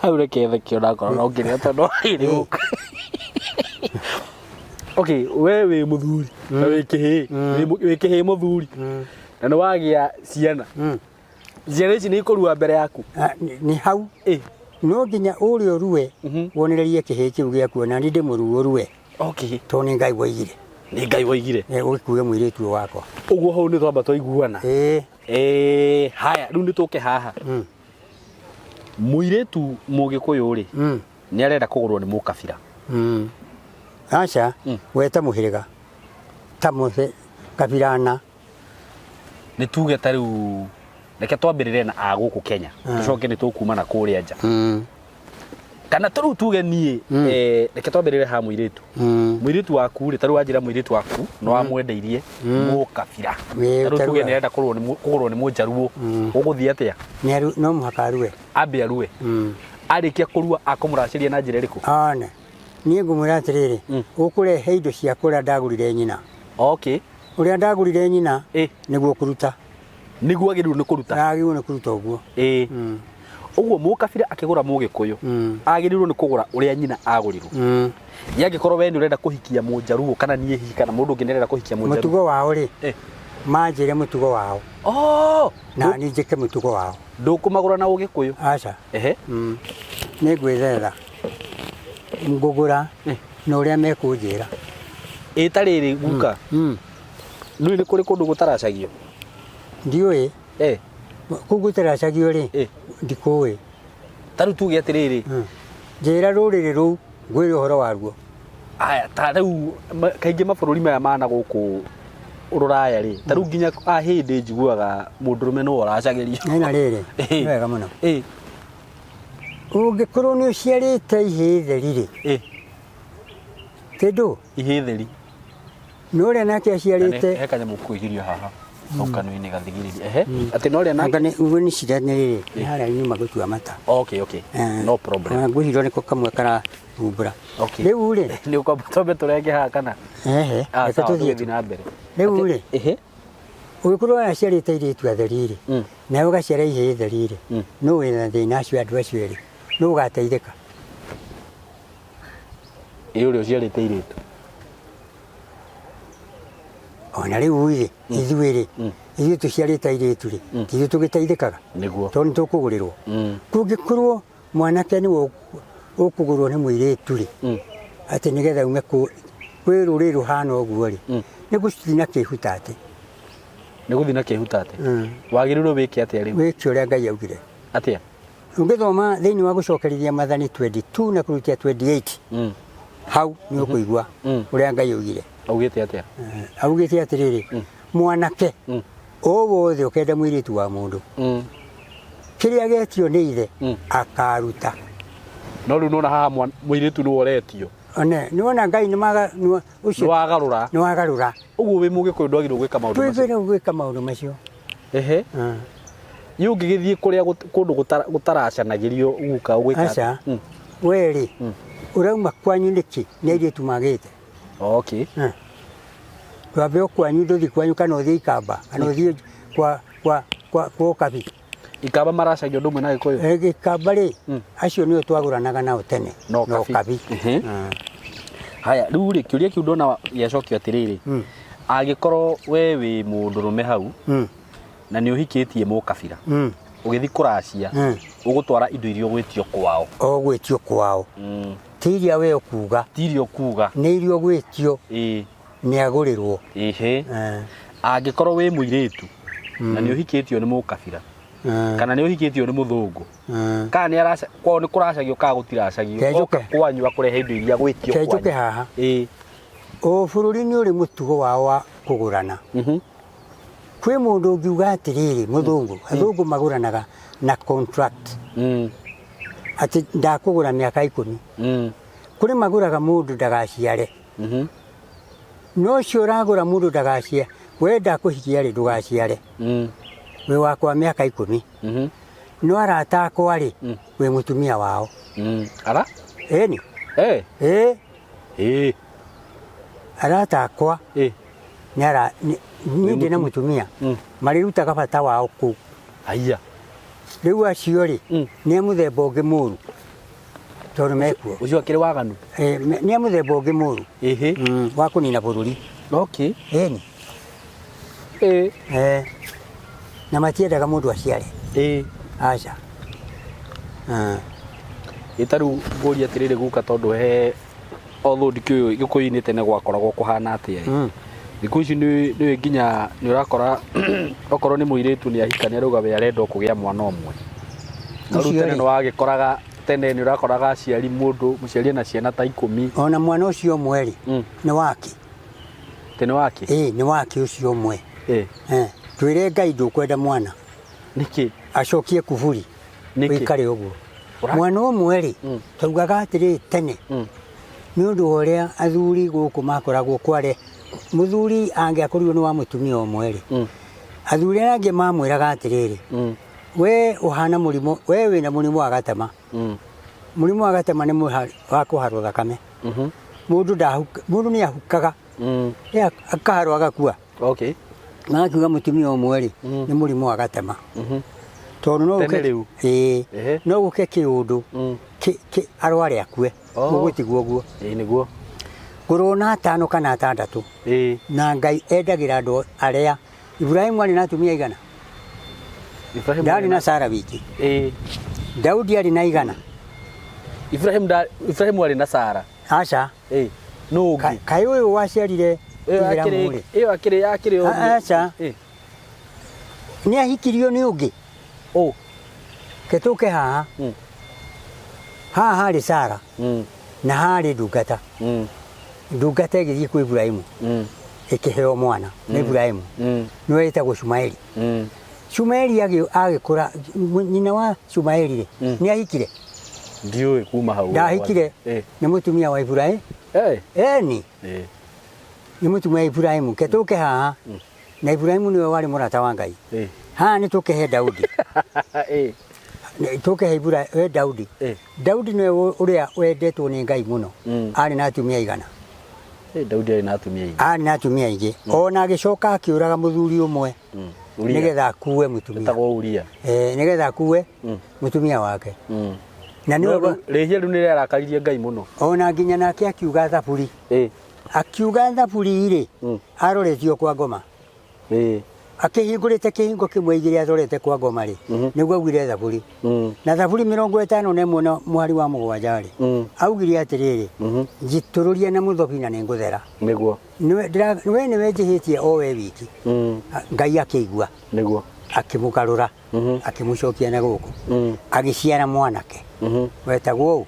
Hau reke theke onakorwo no ngĩrĩa tondũ rĩu. Okay, we wĩ mũthuri na wĩ kĩhĩĩ, wĩ kĩhĩĩ mũthuri na nĩ wagĩa ciana. Ciana ici nĩ ikũrua mbere yaku? Nĩ hau. No nginya ũrĩa ũrue wonererie kĩhĩĩ kĩu gĩaku, na niĩ ndĩmũrue ũrue. Tondũ nĩ Ngai woigire. Nĩ Ngai woigire. Ũgĩkue mũirĩtu ũyũ wakwa. Ũguo hau nĩ twamba twaiguana. Haya, rĩu nĩ tũke haha. Mũirĩtu Mũgĩkũyũ rĩ, nĩ arenda kũgũrwo nĩ mũkabira. Aca, we ta mũhĩrĩga. Ta mũhĩ kabira na. Nĩ tuge ta rĩu reke twambĩrĩre na a gũkũ Kenya, tũcoke nĩ tũkuma na kũrĩa nja. Kana ta rĩu tuge niĩ, reke twambĩrĩre ha mũirĩtu. Mũirĩtu waku rĩ, ta rĩu wanjĩra mũirĩtu waku nĩ wamwendeirie mũkabira. Ta rĩu tuge nĩ arenda kũgũrwo nĩ mũnjaruo, ũgũthiĩ atĩa? No mũhaka arue. Ambe arue. Arĩkia kũrua akũmũracĩria na njĩra ĩrĩkũ? One. Niĩ ngũmwĩra atĩrĩrĩ, ũkũrehe indo cia kũrĩa ndagũrire nyina. Ũrĩa ndagũrire nyina, nĩguo kũruta. Nĩguo agĩrĩirwo nĩ kũruta. Agĩrĩirwo nĩ kũruta ũguo. Ũguo mũkabira akĩgũra mũgĩkũyũ, agĩrĩirwo nĩ kũgũra ũrĩa nyina agũrirwo. Yangĩkorwo we nĩ ũrenda kũhikia mũnjaruo kana niĩ hihi kana mũndũ ũngĩ nĩ arenda kũhikia mũnjaruo. Mũtugo wao rĩ, manjĩre mũtugo wao. Na niĩ njĩke mũtugo wao. Ndũkũmagũra na ũgĩkũyũ? Aca. Nĩ ngwĩthetha. Ngũgũra Eh. na ũrĩa mekũnjĩra. Ĩ ta rĩrĩ guka, nĩ nĩ kũrĩ kũndũ gũtaracagio? Ndiũĩ. Eh. Kũu gũtaracagio rĩ, Eh. ndikũĩ. Ta rĩu tuge atĩrĩrĩ, Njĩra rũrĩrĩ rũu ngwĩre ũhoro waruo. Aya, ta rĩu kaingĩ mabũrũri maya ma na gũkũ rũraya rĩ, ta rĩu nginya a hĩndĩ njiguaga mũndũrũme nĩwe ũracagĩrio. Hena rĩrĩ, Eh. nĩ wega mũno. Eh. Ũngĩkorwo nĩ ũciarĩte ihĩĩ theri rĩ, Eh. kĩndũ Ihĩĩ theri. Nĩ ũrĩa nake aciarĩte. He kanyamũ kũigirio haha hau kanua-inĩ gathigiriri. Ehe, atĩ no ũrĩa nake. Anga nĩ ũguo nĩ cira nĩ rĩrĩ, nĩ harĩa nyuma gũtua mata. Okay. Eh. No problem. Ona ngwĩciria nĩko kamwe karahumbũra. Okay. Rĩu rĩ, Nĩ ũkwamba twambe tũrenge haha kana? Ehe, Ah, reke sawa, tũthiĩ tũgĩthiĩ na mbere. Rĩu Atĩ- rĩ, Ehe. ũngĩkorwo aciarĩte airĩtu atheri rĩ, nawe ũgaciara ihĩĩ theri rĩ, nũ wĩna thĩna acio andũ acio erĩ? Nũ ũgateithĩka? Ĩ ũrĩa ũciarĩte airĩtu. Ona rĩu rĩ, ithuĩ rĩ, ithuĩ tũciarĩte airĩtu rĩ, ti ithuĩ tũgĩteithĩkaga? Nĩguo. Tondũ nĩ tũkũgũrĩrwo. Kũngĩkorwo mwanake nĩwe ũkũgũrwo nĩ mũirĩtu rĩ, atĩ nĩgetha ume kwĩ rũrĩrĩ rũhana ũguo rĩ, nĩ gũthiĩ na kĩhuta atĩ. Nĩ gũthiĩ na kĩhuta atĩ. Wagĩrĩirwo wĩke atĩa rĩu? Wĩke ũrĩa Ngai augire. Atĩa? Ũngĩthoma thĩinĩ wa gũcokerithia mathani 22 na kũrutia 28, hau nĩ ũkũigua ũrĩa Ngai augire. Augĩte atĩa? Augĩte atĩrĩrĩ, mwanake o wothe ũkenda mũirĩtu wa mũndũ, kĩrĩa getio nĩ ithe akaruta. No rĩu nona haha mũirĩtu nĩwe ũretio. One, nĩwona Ngai nĩ maga, nĩ ũcio Nĩ wagarũra. Nĩ wagarũra. Ũguo wĩ mũgĩkũyũ ndwagĩrĩirwo gwĩka maũndũ macio. Ndwagĩrĩirwo gwĩka maũndũ macio. Ehe. Ĩ ũngĩgĩthiĩ kũrĩa kũndũ gũtaracanagĩrio guka ũgwĩka atĩa? Aca. We rĩ, ũrauma kwanyu nĩkĩ? Nĩ airĩtu magĩte. Okay. Ndwambe o kwanyu, ndũthiĩ kwanyu kana ũthiĩ Ikamba, kana ũthiĩ kwa Ũkabi. Ikamba maracagia ũndũ ũmwe na Gĩkũyũ? Gĩkamba rĩ, acio nĩo twagũranaga nao tene. Na Na Ũkabi. Ũkabi. Haya, rĩu rĩ, kĩũria kĩu ndona gĩacokio atĩrĩrĩ, angĩkorwo we wĩ mũndũrũme hau, na nĩ ũhikĩtie mũkabira, ũgĩthiĩ kũracia, ũgũtwara indo iria ũgwĩtio kwao. O gwĩtio kwao. Ti iria we ũkuga. Ti iria ũkuga. Nĩ iria ũgwĩtio. Nĩ agũrĩrwo. Ĩhĩ. Angĩkorwo wĩ mũirĩtu, na nĩ ũhikĩtio nĩ mũkabira, kana nĩ ũhikĩtio nĩ mũthũngũ, kana nĩ araca, kwao nĩ kũracagio kana gũtiracagio, Kenjũke. oka kwanyu akũrehe indo iria gwĩtio Kenjũke kwanyu. haha. O bũrũri nĩ ũrĩ mũtugo wao wa kũgũrana. Kwĩ mũndũ ũngiuga atĩrĩrĩ, mũthũngũ, athũngũ magũranaga na contract. Atĩ ndakũgũra mĩaka 10. Kũrĩ magũraga mũndũ ndagaciare. No ũcio ũragũra mũndũ ndagaciare, we ndakũhikia rĩ, ndũgaciare. Wĩ wakwa mĩaka 10. No arata akwa rĩ, wĩ mũtumia wao. Ara? Ĩni. Ĩ. Arata akwa nĩ ara, nĩ, niĩ ndĩ na mũtumia. Marĩrutaga bata wao kũu. Haiya. Rĩu acio rĩ, nĩ a mũthemba ũngĩ mũru. Tondũ mekuo. Ũcio akĩrĩ waganu? Nĩ a mũthemba ũngĩ mũru. Wa kũnina bũrũri. Okay. Ĩni. Na matiendaga mũndũ aciare. Aca. Ĩ ta rĩu ngũria atĩrĩrĩ guka, tondũ he although ndikĩũĩ Gĩkũyũ-inĩ tene gwakoragwo kũhana atĩa ĩ. Thikũ ici nĩ nginya nĩ ũrakora okorwo nĩ mũirĩtu nĩ ahika nĩ arauga we arenda o kũgĩa mwana ũmwe. No rĩu Ũcio tene rĩ. nĩ wagĩkoraga, tene nĩ ũrakoraga aciari mũndũ, mũciari ena ciana ta 10. Ona mwana ũcio ũmwe rĩ, nĩ wake. Tĩ nĩ wake? Ĩ, nĩ wake ũcio ũmwe. Twĩre Ngai ndũkwenda mwana. Nĩkĩ? Acokie kuburi. Nĩkĩ? Wĩikare ũguo. Mwana ũmwe rĩ, twaugaga atĩrĩ tene, nĩ ũndũ wa ũrĩa athuri gũkũ makoragwo kware, mũthuri angĩakorirwo nĩ wa mũtumia ũmwe rĩ, athuri arĩa angĩ mamwĩraga atĩrĩrĩ, we ũhana mũrimũ, we wĩna mũrimũ wa gatema. Mũrimũ wa gatema nĩ wa kũharwo thakame. Mũndũ ndahuka, mũndũ nĩ ahukaga. Akaharwo agakua. Magakiuga mũtumia ũmwe rĩ, nĩ mũrimũ wa gatema. Tondũ no Tene ũke rĩu? Ĩĩ. No ũke kĩũndũ, arware akue. Ũgũtigwo ũguo. Ĩĩ, nĩguo. Ngũrwo na 5 kana 6. Na Ngai endagĩra andũ arĩa Ibrahimu arĩ na atumia igana. Ibrahimu Ndarĩ arĩ na na Sara wiki. Daudi arĩ na igana. Ibrahim da Ibrahim arĩ na Sara. Aca. Ĩ nũ ũngĩ? Kaĩ ũyũ waciarire Ĩyo Iburahimu rĩ? ĩyo akĩrĩ akĩrĩ Aca. Nĩ ahikirio nĩ ũngĩ. Ũ. Ke tũke haha. Haha harĩ Sara. Na harĩ ndungata. Ndungata ĩgĩthiĩ kwĩ Iburahimu. Ĩkĩheo mwana nĩ Iburahimu. Nĩwe ĩtagwo Shumaeli. Shumaeli agĩkũra, nyina wa Shumaeli rĩ, nĩ ahikire? Ndiũĩ kuma hau. Ndahikire. Nĩ mũtumia wa Iburahimu. Eni. Nĩ mũtumia wa Iburahimu. Ke tũke haha. Na Iburahimu nĩwe warĩ mũrata wa Ngai. Haha nĩ tũke he Daudi. Tũke he Daudi. Daudi nĩwe ũrĩa wendetwo nĩ Ngai mũno. Arĩ na atumia igana. Daudi arĩ na atumia aingĩ. Arĩ na atumia aingĩ. Ona agĩcoka akĩũraga mũthuri ũmwe. Nĩgetha akue mũtumia. Etagwo Uria. Nĩgetha akue mũtumia wake. Na nĩwe rĩhia rĩu nĩrĩarakaririe Ngai mũno. Ona nginya nake akiuga thaburi. Akiuga thaburi rĩ, aroretio kwa ngoma. Akĩhingũrĩte kĩhingo kĩmwe igĩrĩ arorete kwa ngoma rĩ, nĩguo augire thaburi. Na thaburi 51 na mũhari wa 7 rĩ, augire atĩrĩrĩ, njitũrũria na mũthobi na nĩngũthera. Nĩguo. We nĩwe njĩhĩtie o we wiki. Ngai akĩigua. Nĩguo. Akĩmũgarũra. Akĩmũcokia na gũkũ. Agĩciara mwanake. Wetagwo ũ?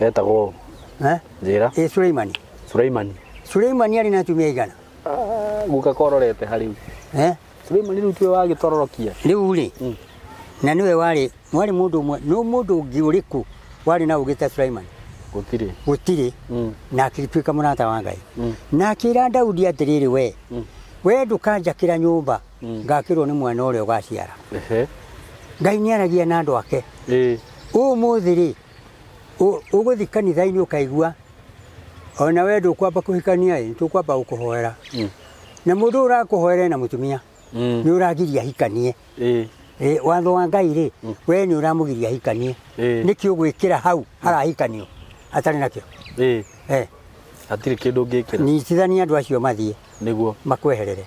Etagwo ũ? Njĩra. Ĩ Suleimani. Suleimani. Suleimani arĩ na atumia aigana? Guka kororete harĩ. Suleimani rĩu tiwe wagĩtororokia. Rĩu rĩ, na nĩwe warĩ mwarĩ mũndũ ũmwe, no mũndũ ũngĩ ũrĩkũ warĩ na ũgĩ ta Suleimani? Gũtirĩ. Gũtirĩ. Na akĩtuĩka mũrata wa Ngai. Na akĩra Daudi atĩrĩrĩ, we, we ndũkanjakĩra nyũmba, ngakĩrwo nĩ mwana ũrĩa ũgaciara. Ngai nĩ aragia na andũ ake. Ũmũthĩ rĩ, ũgũthiĩ kanitha-inĩ ũkaigua ona we ndũkwamba kũhikania ĩ, tũkwamba gũkũhoera. Na mũndũ ũrakũhoera ena mũtumia, nĩ ũragiria ahikanie. Watho wa Ngai rĩ, we nĩ ũramũgiria ahikanie. Nĩkĩ ũgwĩkĩra hau harahikanio atarĩ nakĩo? Hatirĩ kĩndũ ũngĩkĩra. Nyitithania andũ acio mathiĩ. Nĩguo. Makweherere.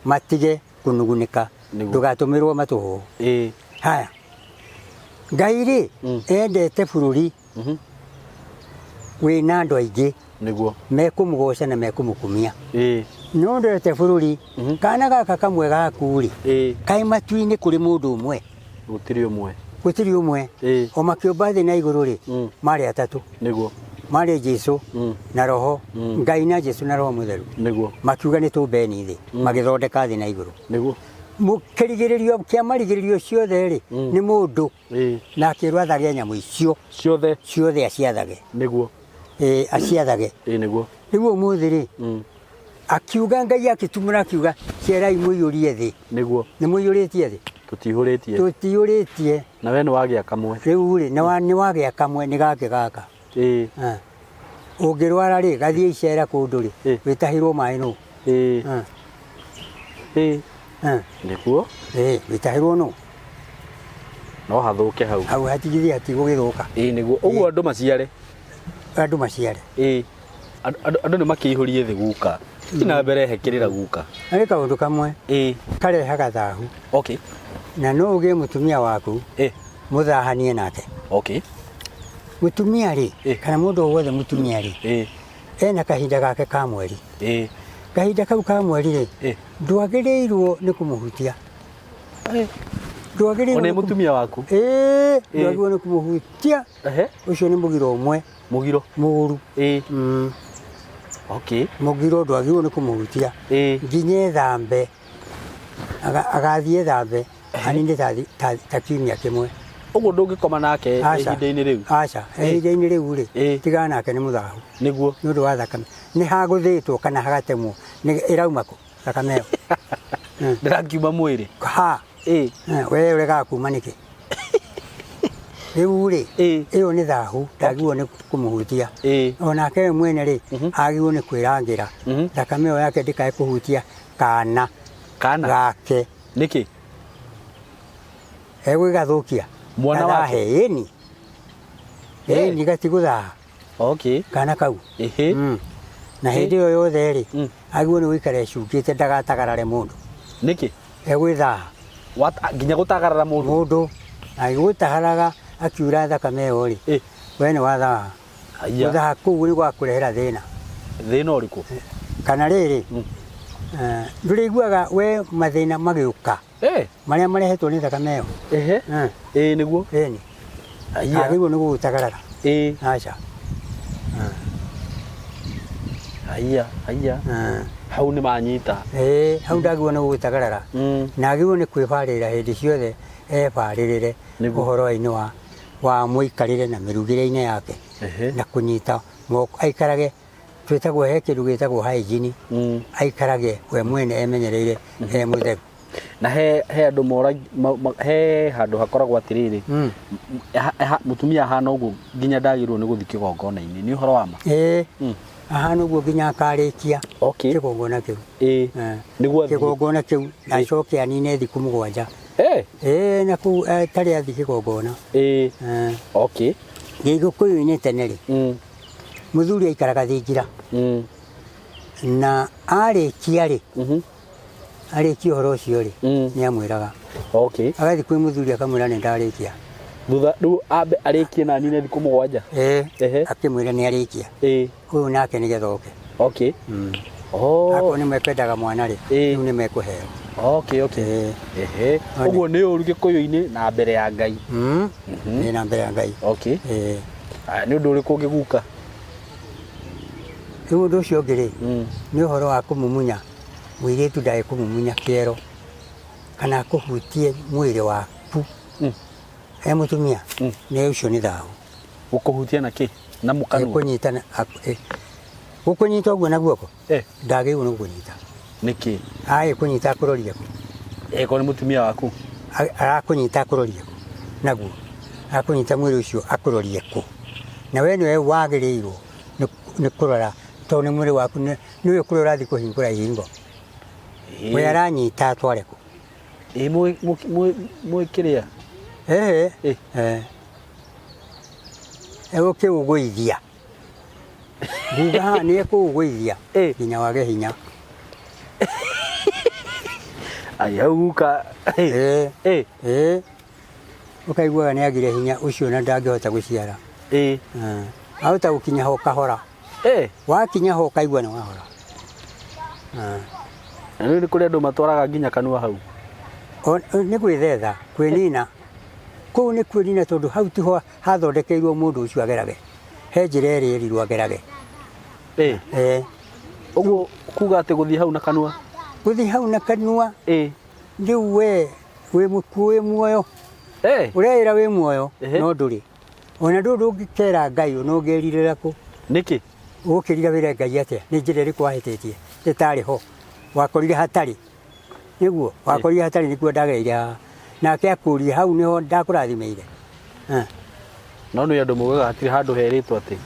Matige kũnugunĩka. Ndũgatũmĩrwo matũhũhũ. Haya. Ngai rĩ, endete bũrũri wĩna andũ aingĩ. Nĩguo. Mekũmũgoca na mekũmũkumia. No ndete bũrũri, kana gaka kamwe gaku rĩ, kaĩ matu-inĩ kũrĩ mũndũ ũmwe? Gũtirĩ ũmwe. Gũtirĩ ũmwe. O makĩũmba thĩ na igũrũ rĩ, marĩ atatũ. Nĩguo. Marĩ Jesũ na Roho, Ngai na Jesũ na Roho Mũtheru. Nĩguo. Makiuga nĩ tũmbeni thĩ, magĩthondeka thĩ na igũrũ. Nĩguo. Kĩrigĩrĩrio kĩa marigĩrĩrio ciothe rĩ, nĩ mũndũ. Na akĩrwo athage nyamũ icio. Ciothe. Ciothe aciathage. Nĩguo. Aciathage. Nĩguo. Rĩu ũmũthĩ rĩ, akiuga Ngai akĩtumũra akiuga ciarai mũiyũrie thĩ. Nĩguo. Nĩ mũiyũrĩtie thĩ? Tũtihũrĩtie. Tũtihũrĩtie. Na we nĩ wagĩa kamwe. Rĩu rĩ, nĩ wagĩa kamwe nĩ gake gaka. Ũngĩrwara rĩ, gathiĩ icera kũndũ rĩ, wĩtahĩrwo maĩ nũ? Nĩguo. Wĩtahĩrwo nũ? No hathũke hau. Hau hatigithie hatigũgĩthũka. Nĩguo. Ũguo andũ maciare. Andũ maciare. Andũ nĩ makĩihũrie thĩ guka. Thiĩ na mbere hekĩrĩra guka. Harĩ kaũndũ kamwe. Karehaga thahu. Na no ũgĩe mũtumia waku. Mũthahanie nake. Mũtumia rĩ, kana mũndũ o wothe mũtumia rĩ, ena kahinda gake ka mweri. Kahinda kau ka mweri rĩ, ndwagĩrĩirwo nĩ kũmũhutia. Ndwagĩrĩirwo nĩ mũtumia waku. Ndwagĩrĩirwo nĩ kũmũhutia. Ũcio nĩ mũgiro ũmwe. Mũgiro. Mũũru. Mũgiro ndwagĩrĩirwo nĩ kũmũhutia. Nginya ethambe. Agathiĩ ethambe. Anine ta kiumia kĩmwe. Ũguo ndũngĩkoma nake ihinda-inĩ rĩu? Aca, ihinda-inĩ rĩu rĩ, tigana nake nĩ mũthahu. Nĩguo. Nĩ ũndũ wa thakame. Nĩ hagũthĩtwo kana hagatemwo. Ĩrauma kũ thakame ĩyo? Ndĩrakiuma mwĩrĩ. Ha. We ũregaga kuma nĩkĩ? Rĩu rĩ, ĩyo nĩ thahu, ndagĩrĩirwo nĩ kũmũhutia. Onake we mwene rĩ, agĩrĩirwo nĩ kwĩrangĩra. Thakame ĩyo yake ndĩkae kũhutia kana gake. Nĩkĩ? Egũgĩgathũkia. Mwana wake. Ĩni. Ĩni gatigũthaha. Kana kau. Na hĩndĩ ĩyo yothe rĩ, agĩrĩirwo nĩ gũikara ecungĩte ndagatagarare mũndũ. Nĩkĩ? Egwĩthaha. Nginya gũtagarara mũndũ? Mũndũ. Agĩgũtagaraga, Akiura thakame ĩyo rĩ, we nĩ wathaha. Haiya. Gũthaha kũu nĩ gwakũrehera thĩna. Thĩna ũrĩkũ? Kana rĩrĩ, ndũrĩiguaga we mathĩna magĩũka marĩa marehetwo nĩ thakame ĩyo. Ĩĩ nĩguo. Ĩni. Haiya. Agĩrĩirwo nĩ gũgũtagarara. Aca. Haiya, haiya. Hau nĩ manyita. Ĩĩ, hau ndagĩrĩirwo nĩ gũgũtagarara. Na agĩrĩirwo nĩ kwĩbarĩrĩra hĩndĩ ciothe ebarĩrĩre ũhoro-inĩ wa wa mũikarĩre na mĩrugĩre-inĩ yake na kũnyita moko aikarage twĩtagwo he kĩndũ gĩtagwo hygiene aikarage we mwene emenyereire e mũtheru. Na he he andũ mora he handũ hakoragwo atĩrĩrĩ, mũtumia ahana ũguo nginya ndagĩrĩirwo nĩ gũthiĩ kĩgongona-inĩ, nĩ ũhoro wa ma? Ĩĩ, ahana ũguo nginya akarĩkia kĩgongona kĩu. Nĩguo athiĩ. Kĩgongona kĩu na acoke anine thikũ 7. Ĩĩ, na kũu atarĩ athiĩ kĩgongona. Gĩgĩkũyũ-inĩ tene rĩ, mũthuri aikaraga thingira. Na arĩkia rĩ, arĩkia ũhoro ũcio rĩ, nĩ amwĩraga. Agathiĩ kwĩ mũthuri akamwĩra nĩ ndarĩkia. Thutha rĩu ambe arĩkie na anine thikũ 7. Ĩĩ, akĩmwĩra nĩ arĩkia. Ũyũ nake nĩgetha oke. Akorwo nĩ mekwendaga mwana rĩ, rĩu nĩ mekũheo. Ũguo nĩ ũru Gĩkũyũ-inĩ na mbere ya Ngai. Nĩ na mbere ya Ngai. Aya, nĩ ũndũ ũrĩkũ ũngĩ guka? Rĩu ũndũ ũcio ũngĩ rĩ, nĩ ũhoro wa kũmumunya mũirĩtu ndagĩ kũmumunya kĩero kana kũhutie mwĩrĩ waku e mũtumia, nĩ ũcio nĩ thahu. Gũkũhutia na kĩ? Na mũkanua? Kũnyita na, gũkũnyita ũguo na guoko? Ndagĩrĩirwo nĩ gũkũnyita. Nĩkĩ? Agĩkũnyita akũrorie kũ? Korwo nĩ mũtumia waku? Arakũnyita akũrorie kũ? Naguo. Arakũnyita mwĩrĩ ũcio akũrorie kũ? Na we nĩwe wagĩrĩirwo nĩ kũrora tondũ nĩ mwĩrĩ waku, nĩwe kũrĩa ũrathiĩ kũhingũra ihingo. We aranyita atware kũ? Ĩ, mwĩ kĩrĩa? Egũkĩũgũithia. Nguga haha nĩ ekũũgũithia nginya wage hinya. Ai, hau guka. Ũkaiguaga nĩ agire hinya ũcio na ndangĩhota gũciara. Ahota gũkinya ho kahora. Wakinya ho ũkaigua nĩ wahora. Na rĩu nĩ kũrĩ andũ matwaraga nginya kanua hau. Nĩ gwĩthetha, kwĩnina. Kũu nĩ kwĩnina tondũ hau tiho hathondekeirwo mũndũ ũcio agerage. He njĩra ĩrĩa ĩrirwo agerage. Ũguo kuga atĩ gũthiĩ hau na kanua? Gũthiĩ hau na kanua. Rĩu we wĩ mũkuũ wĩ muoyo. Ũreĩra wĩ muoyo, no ndũrĩ. Ona ndũrĩ ũngĩkera Ngai ona ũngĩrirĩra kũ. Nĩkĩ? Ũgũkĩrira wĩre Ngai atĩa? Nĩ njĩra ĩrĩkũ wahĩtĩtie ĩtarĩ ho? Wakorire hatarĩ. Nĩguo, wakorire hatarĩ nĩkuo ndagereire haha. Nake akũrie hau nĩho ndakũrathimĩire. No nĩ andũ maugaga hatirĩ handũ herĩtwo atĩ,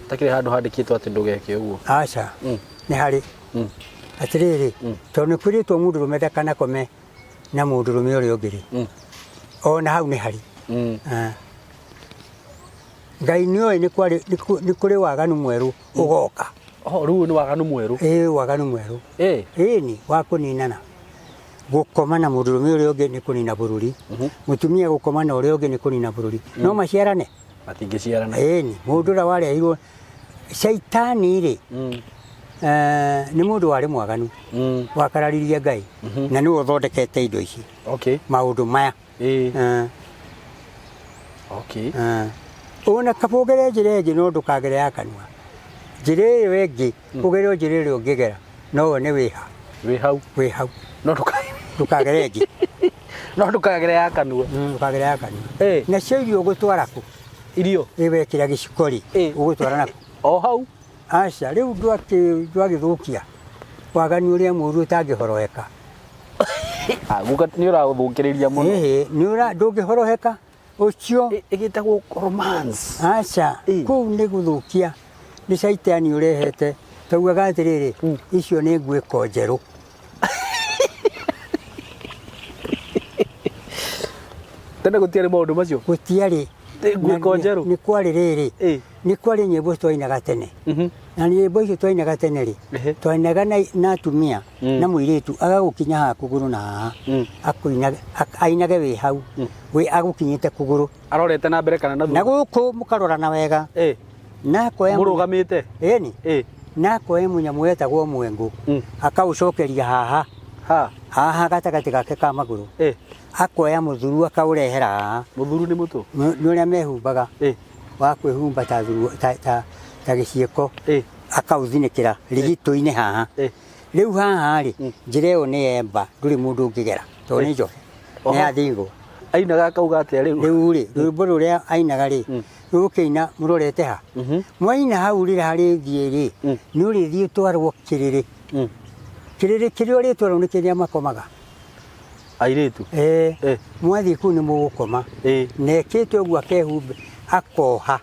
hatakĩrĩ handũ handĩkĩtwo atĩ ndũgeke ũguo. Aca, nĩ harĩ. Atĩrĩrĩ, tondũ nĩ kwĩrĩtwo mũndũrũme ndakanakome na mũndũrũme ũrĩa ũngĩ rĩ, ona hau nĩ harĩ. Ngai nĩ oĩ nĩ kũrĩ waganu mwerũ ũgoka. Oh, rĩu nĩ waganu mwerũ. Ĩĩ, waganu mwerũ. Ĩĩ, wa kũninana. Gũkoma na mũndũrũme ũrĩa ũngĩ nĩ kũnina bũrũri. Mũtumia gũkoma na ũrĩa ũngĩ nĩ kũnina bũrũri. No maciarane? Matingĩciarana. Ĩĩ, mũndũ ũrĩa warehirwo Shaitani rĩ, nĩ mũndũ warĩ mwaganu. Wakararirie Ngai. Na nĩwe ũthondekete indo ici. Maũndũ maya. Ona kaba ũgere njĩra ĩngĩ no ndũkagere ya kanua. Njĩra ĩyo ĩngĩ, ũgere o njĩra ĩrĩa ũngĩgera, no wone wĩ ha. Wĩ hau. Wĩ hau. No ndũkagere ĩngĩ. No ndũkagere ya kanua. Ndũkagere ya kanua. Nacio irio ũgũtwara kũ? Irio? Ĩ, wekĩra gĩciko rĩ, ũgũtwara nakũ? O hau. Aca, rĩu ndwagĩthũkia waganu ũrĩa mũũru ũtangĩhoroheka. Guka nĩ ũragũthũkĩrĩria mũno. Ĩhĩ, nĩ ũra, ndũngĩhoroheka ũcio. Ĩgĩtagwo romance. Aca, kũu nĩ gũthũkia, nĩ caitani ũrehete. Taugaga atĩrĩrĩ, icio nĩ nguĩko njerũ. Tene gũtiarĩ maũndũ macio? Gũtiarĩ. Nguĩko njerũ. Nĩ kwarĩ rĩrĩ, nĩ kwarĩ nyĩmbo twainaga tene. Na nyĩmbo icio twainaga tene rĩ, twainaga na atumia na mũirĩtu agagũkinya haha kũgũrũ na haha, akũinage, ainage wĩ hau, wĩ agũkinyĩte kũgũrũ. Arorete na mbere kana na Na thutha? gũkũ mũkarorana wega. Na akoya Mũrũgamĩte? Ĩni. Na akoya mũnyamũ wetagwo mwengũ, akaũcokeria haha. Ha? Haha gatagatĩ gake ka magũrũ. Akoya mũthuru akaũrehera haha. Mũthuru nĩ mũtũ? Nĩ ũrĩa mehumbaga. Wa kwĩhumba ta thuru, ta gĩciĩko. Akaũthinĩkĩra rigitũ-inĩ haha. Rĩu haha rĩ, njĩra ĩyo nĩ emba, ndũrĩ mũndũ ũngĩgera, tondũ nĩ njohe. Nĩ ya thingo. Ainaga akauga atĩa rĩu? Rĩu rĩ, rwĩmbo rũrĩa ainaga rĩ, rũkĩina mũrorete ha? Mwaina hau rĩrĩa harĩthiĩ rĩ, nĩ ũrĩthiĩ ũtwarwo kĩrĩrĩ. Kĩrĩrĩ kĩrĩa ũrĩtwarwo nĩ kĩrĩa makomaga. Airĩtu? Mwathiĩ kũu nĩ mũgũkoma. Na ekĩte ũguo akehumba, akoha.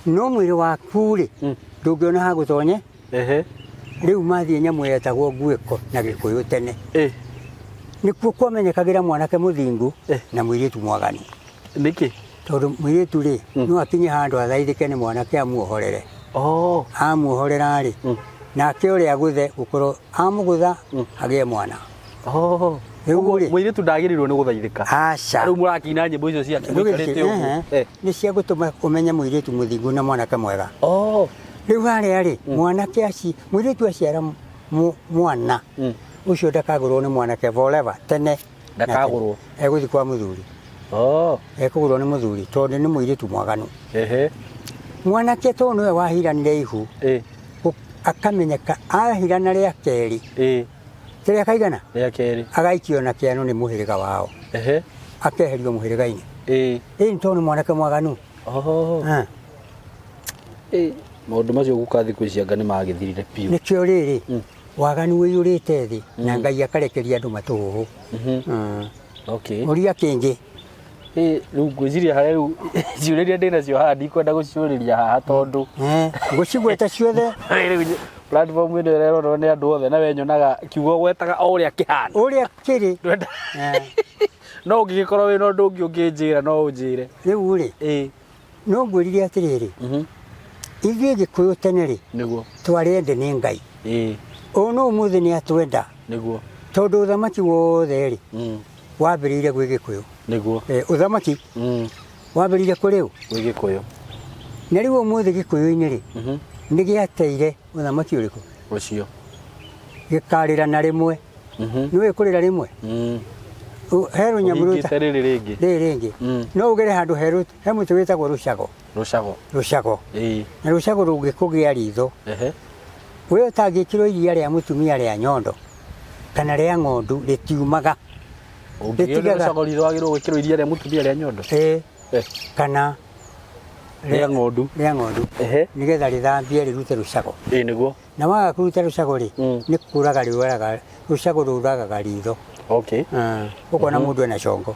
No mwĩrĩ waku rĩ, ndũngĩona ha gũtonye. Rĩu mathiĩ nyamũ yetagwo nguĩko na Gĩkũyũ tene. Nĩkuo kwamenyekagĩra mwanake mũthingu na mũirĩtu mwaganu. Nĩkĩ? Tondũ mũirĩtu rĩ, no akinye handũ athaithĩke nĩ mwanake amuohorere. Amuohorera rĩ, nake ũrĩa agũthe gũkorwo amũgũtha agĩe mwana. Rĩu rĩ, Mũirĩtu ndagĩrĩirwo nĩ gũthaithĩka. Aca. Rĩu mũrakĩina nyĩmbo icio ciake mũikarĩte ũguo. Nĩ cia gũtũma ũmenye mũirĩtu mũthingu na mwanake mwega. Rĩu harĩa rĩ, mwanake aci, mũirĩtu aciara mwana, ũcio ndakagũrwo nĩ mwanake forever, tene. Ndakagũrwo. Egũthiĩ kwa mũthuri. Ekũgũrwo nĩ mũthuri tondũ nĩ mũirĩtu mwaganu. Mwanake tondũ nĩwe wahiranire ihu, akamenyeka ahirana rĩa kerĩ. Kĩrĩa kaigana? Rĩa kerĩ. Agaikio na kĩano nĩ mũhĩrĩga wao. Akeherio mũhĩrĩga-inĩ. Ĩĩ tondũ nĩ mwanake mwaganu. Maũndũ macio guka thikũ ici anga nĩ magĩthirire biũ. Nĩkĩo rĩrĩ, waganu ũiyũrĩte thĩ na Ngai akarekeria andũ matũhũhũ. Ũria kĩngĩ. Rĩu ngwĩciria harĩa rĩu ciũria iria ndĩnacio haha ndikwenda gũciũrĩria haha tondũ Ngũcigweta ciothe. Rĩu platform ĩno ĩrerorwo nĩ andũ othe na we nyonaga kiugo gwetaga o ũrĩa kĩhana. Ũrĩa kĩrĩ. Ndwenda. No ũngĩgĩkorwo wĩna ũndũ ũngĩ ũngĩnjĩra no ũnjĩre. Rĩu rĩ, no ngwĩrire atĩrĩrĩ, ithuĩ Gĩkũyũ tene rĩ, Nĩguo. twarĩ ende nĩ Ngai. O no ũmũthĩ nĩ atwenda. Nĩguo. Tondũ ũthamaki wothe rĩ, wambĩrĩire gwĩ Gĩkũyũ. Nĩguo. Ũthamaki wambĩrĩire kũrĩ ũ? Gwĩ Gĩkũyũ. Na rĩu ũmũthĩ Gĩkũyũ-inĩ rĩ, nĩ gĩateire ũthamaki ũrĩkũ? Ũcio. Gĩkarĩra na rĩmwe. Nĩ ũĩ kũrĩra rĩmwe? He rũnyamũ rwĩta Ũhingĩte rĩrĩ rĩngĩ. Rĩrĩ rĩngĩ. No ũgere handũ he mũtĩ wĩtagwo rũcago. Rũcago. Rũcago. Na rũcago rũngĩkũgĩa ritho. We ũtangĩkĩrwo iria rĩa mũtumia rĩa nyondo kana rĩa ng'ondu rĩtiumaga. Ũngĩgĩrwo nĩ Rĩtigaga. rũcago ritho wagĩrĩirwo gwĩkĩrwo iria rĩa mũtumia rĩa nyondo. Kana Rĩa ng'ondu. Rĩa ng'ondu. Nĩgetha rĩthambie rĩrute rũcago. Nĩguo. Na waga kũruta rũcago rĩ, nĩ kũraga rĩũragaga, rũcago rũragaga ritho. Ũkona mũndũ ena congo.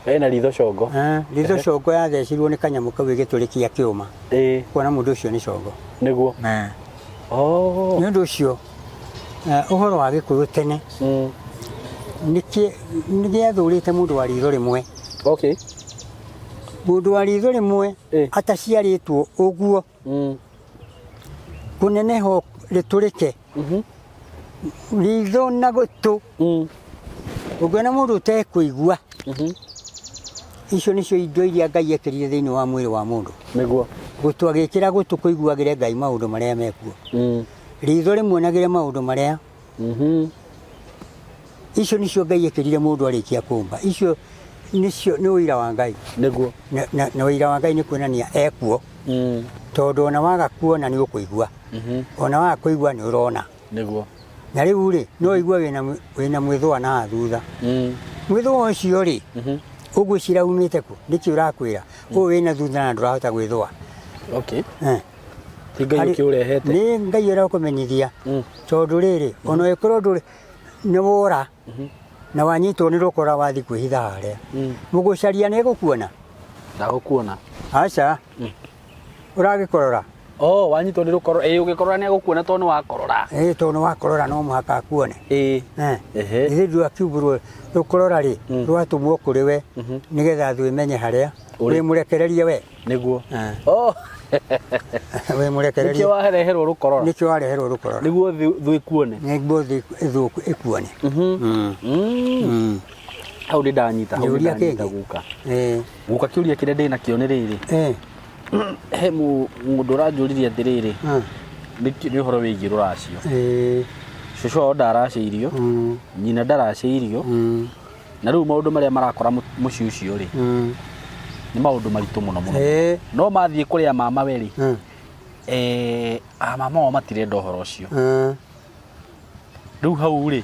Ena ritho congo. Ritho congo yathecirwo nĩ kanyamũ kau ĩgĩtũrĩkia kĩũma. Ũkona mũndũ ũcio nĩ congo. Nĩguo. Nĩ ũndũ ũcio, ũhoro wa Gĩkũyũ tene, nĩ gĩathũrĩte mũndũ wa ritho rĩmwe. Mũndũ wa ritho rĩmwe ataciarĩtwo ũguo, kũneneha rĩtũrĩke, ritho na gũtũ, ũngĩona mũndũ ũtekũigua, icio nĩcio indo iria Ngai ekĩrire thĩinĩ wa mwĩrĩ wa mũndũ. Nĩguo. Gũtũ agĩkĩra gũtũ kũiguagĩre Ngai maũndũ marĩa mekuo. Ritho rĩmuonagĩre maũndũ marĩa. Icio nĩcio Ngai ekĩrire mũndũ arĩkia kũmba. Icio nĩcio nĩ ũira wa Ngai. Nĩguo. Na ũira wa Ngai nĩ kuonania ekuo. Tondũ ona waga kuona nĩ ũkũigua. Ona waga kũigua nĩ ũrona. Nĩguo. Na rĩu rĩ, no ũigue wĩna mwĩthũa na haha thutha. Mwĩthũa ũcio rĩ, ũgwĩcira umĩte kũ? Nĩkĩ ũrakwĩra? Ũyũ wĩna thutha na ndũrahota gwĩthũa. Ti Ngai ũkĩũrehete. Nĩ Ngai ũrakũmenyithia. Tondũ rĩrĩ, ona ũngĩkorwo ndũrĩ, nĩ wora, na wanyitwo nĩ rũkora wathiĩ kwĩhitha harĩa. Mũgũcaria nĩ egũkuona? Ndagũkuona. Aca. Ũragĩkorora? Oh, wanyitwo nĩ rũkoro. Ũgĩkorora nĩ egũkuona tondũ nĩ wakorora. Tondũ nĩ wakorora no mũhaka akuone. Ithuĩ ndwakiumbũrwo rũkorora rĩ, rwatũmwo kũrĩ we, nĩgetha thũ ĩmenye harĩa. Ũrĩ. Wĩ mũrekererie we. Nĩguo. Eh. Oh. Wĩ mũrekererie. Nĩkĩo wareherwo rũkorora. Nĩkĩo wareherwo rũkorora. Nĩguo thũ ĩkuone. Nĩguo thũ ĩkuone. Hau nĩ ndanyita, hau nĩ Kĩũria ndanyita kĩngĩ? guka. Eh. Guka kĩũria kĩrĩa ndĩ nakĩo nĩ rĩrĩ. Eh. He mũndũ ũranjũririe atĩrĩrĩ. Nĩ ũhoro wĩgiĩ rũracio. Eh. Cũcũ wao ndaracĩirio, nyina ndaracĩirio, na rĩu maũndũ marĩa marakora mũciĩ ũcio rĩ, nĩ maũndũ maritũ mũno mũno. Eh. No mathiĩ kũrĩa mama we rĩ, eh, a mama wao matirenda ũhoro ũcio. Rĩu hau rĩ,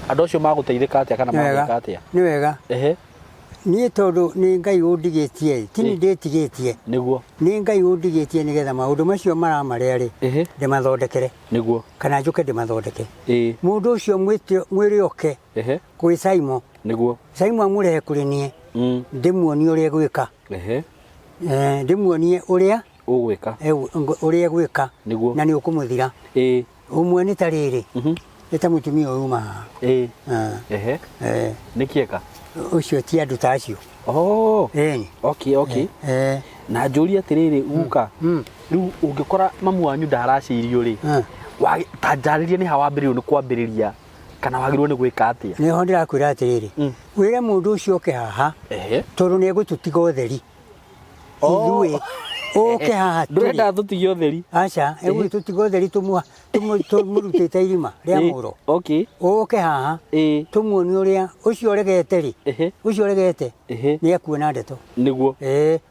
andũ acio magũteithĩka atĩa kana Nĩ wega. magwĩka atĩa? Nĩ wega. Ehe. Niĩ tondũ nĩ Ngai ũndigĩtie, ti niĩ ndĩtigĩtie. Nĩguo. Nĩ Ngai ũndigĩtie nĩgetha maũndũ macio maramarĩa rĩ, Ehe. ndĩmathondekere. Nĩguo. Kana njũke ndĩmathondeke. Ĩĩ. Mũndũ ũcio mwĩre oke. Ehe. Kwĩ Saimo. Nĩguo. Saimo amũrehe kũrĩ niĩ. Ndĩmuonie ũrĩa egwĩka. Ehe. Ndĩmuonie ũrĩa ũgwĩka. Ũrĩa egwĩka. Nĩguo. Na nĩ ũkũmũthira. Ĩĩ. Ũmwe nĩ ta rĩrĩ. Nĩ ta mũtumia ũyũ uma haha. Ĩĩ. Ehe. Nĩ kĩeka? Ũcio ti andũ ta acio. Oh. Ĩĩ. Okay, okay. Na njũrie atĩrĩrĩ guka, rĩu ũngĩkora mamu wanyu ndaracĩirio rĩ, ta njarĩrie nĩ ha wambĩrĩirio nĩ kwambĩrĩria kana wagĩrĩirwo nĩ gwĩka atĩa? Nĩho ndĩrakwĩra atĩrĩrĩ, wĩre mũndũ ũcio oke haha, tondũ nĩ egũtũtiga ũtheri. Ithuĩ ũke haha tũrĩ. Ndũrenda tũtige ũtheri? Aca, egũgĩtũtiga ũtheri tũmũrutĩte irima rĩa mũro. Okay. Ũke haha, tũmuonie ũrĩa ũcio ũregete rĩ, ũcio ũregete nĩ ekuona ndeto. Nĩguo.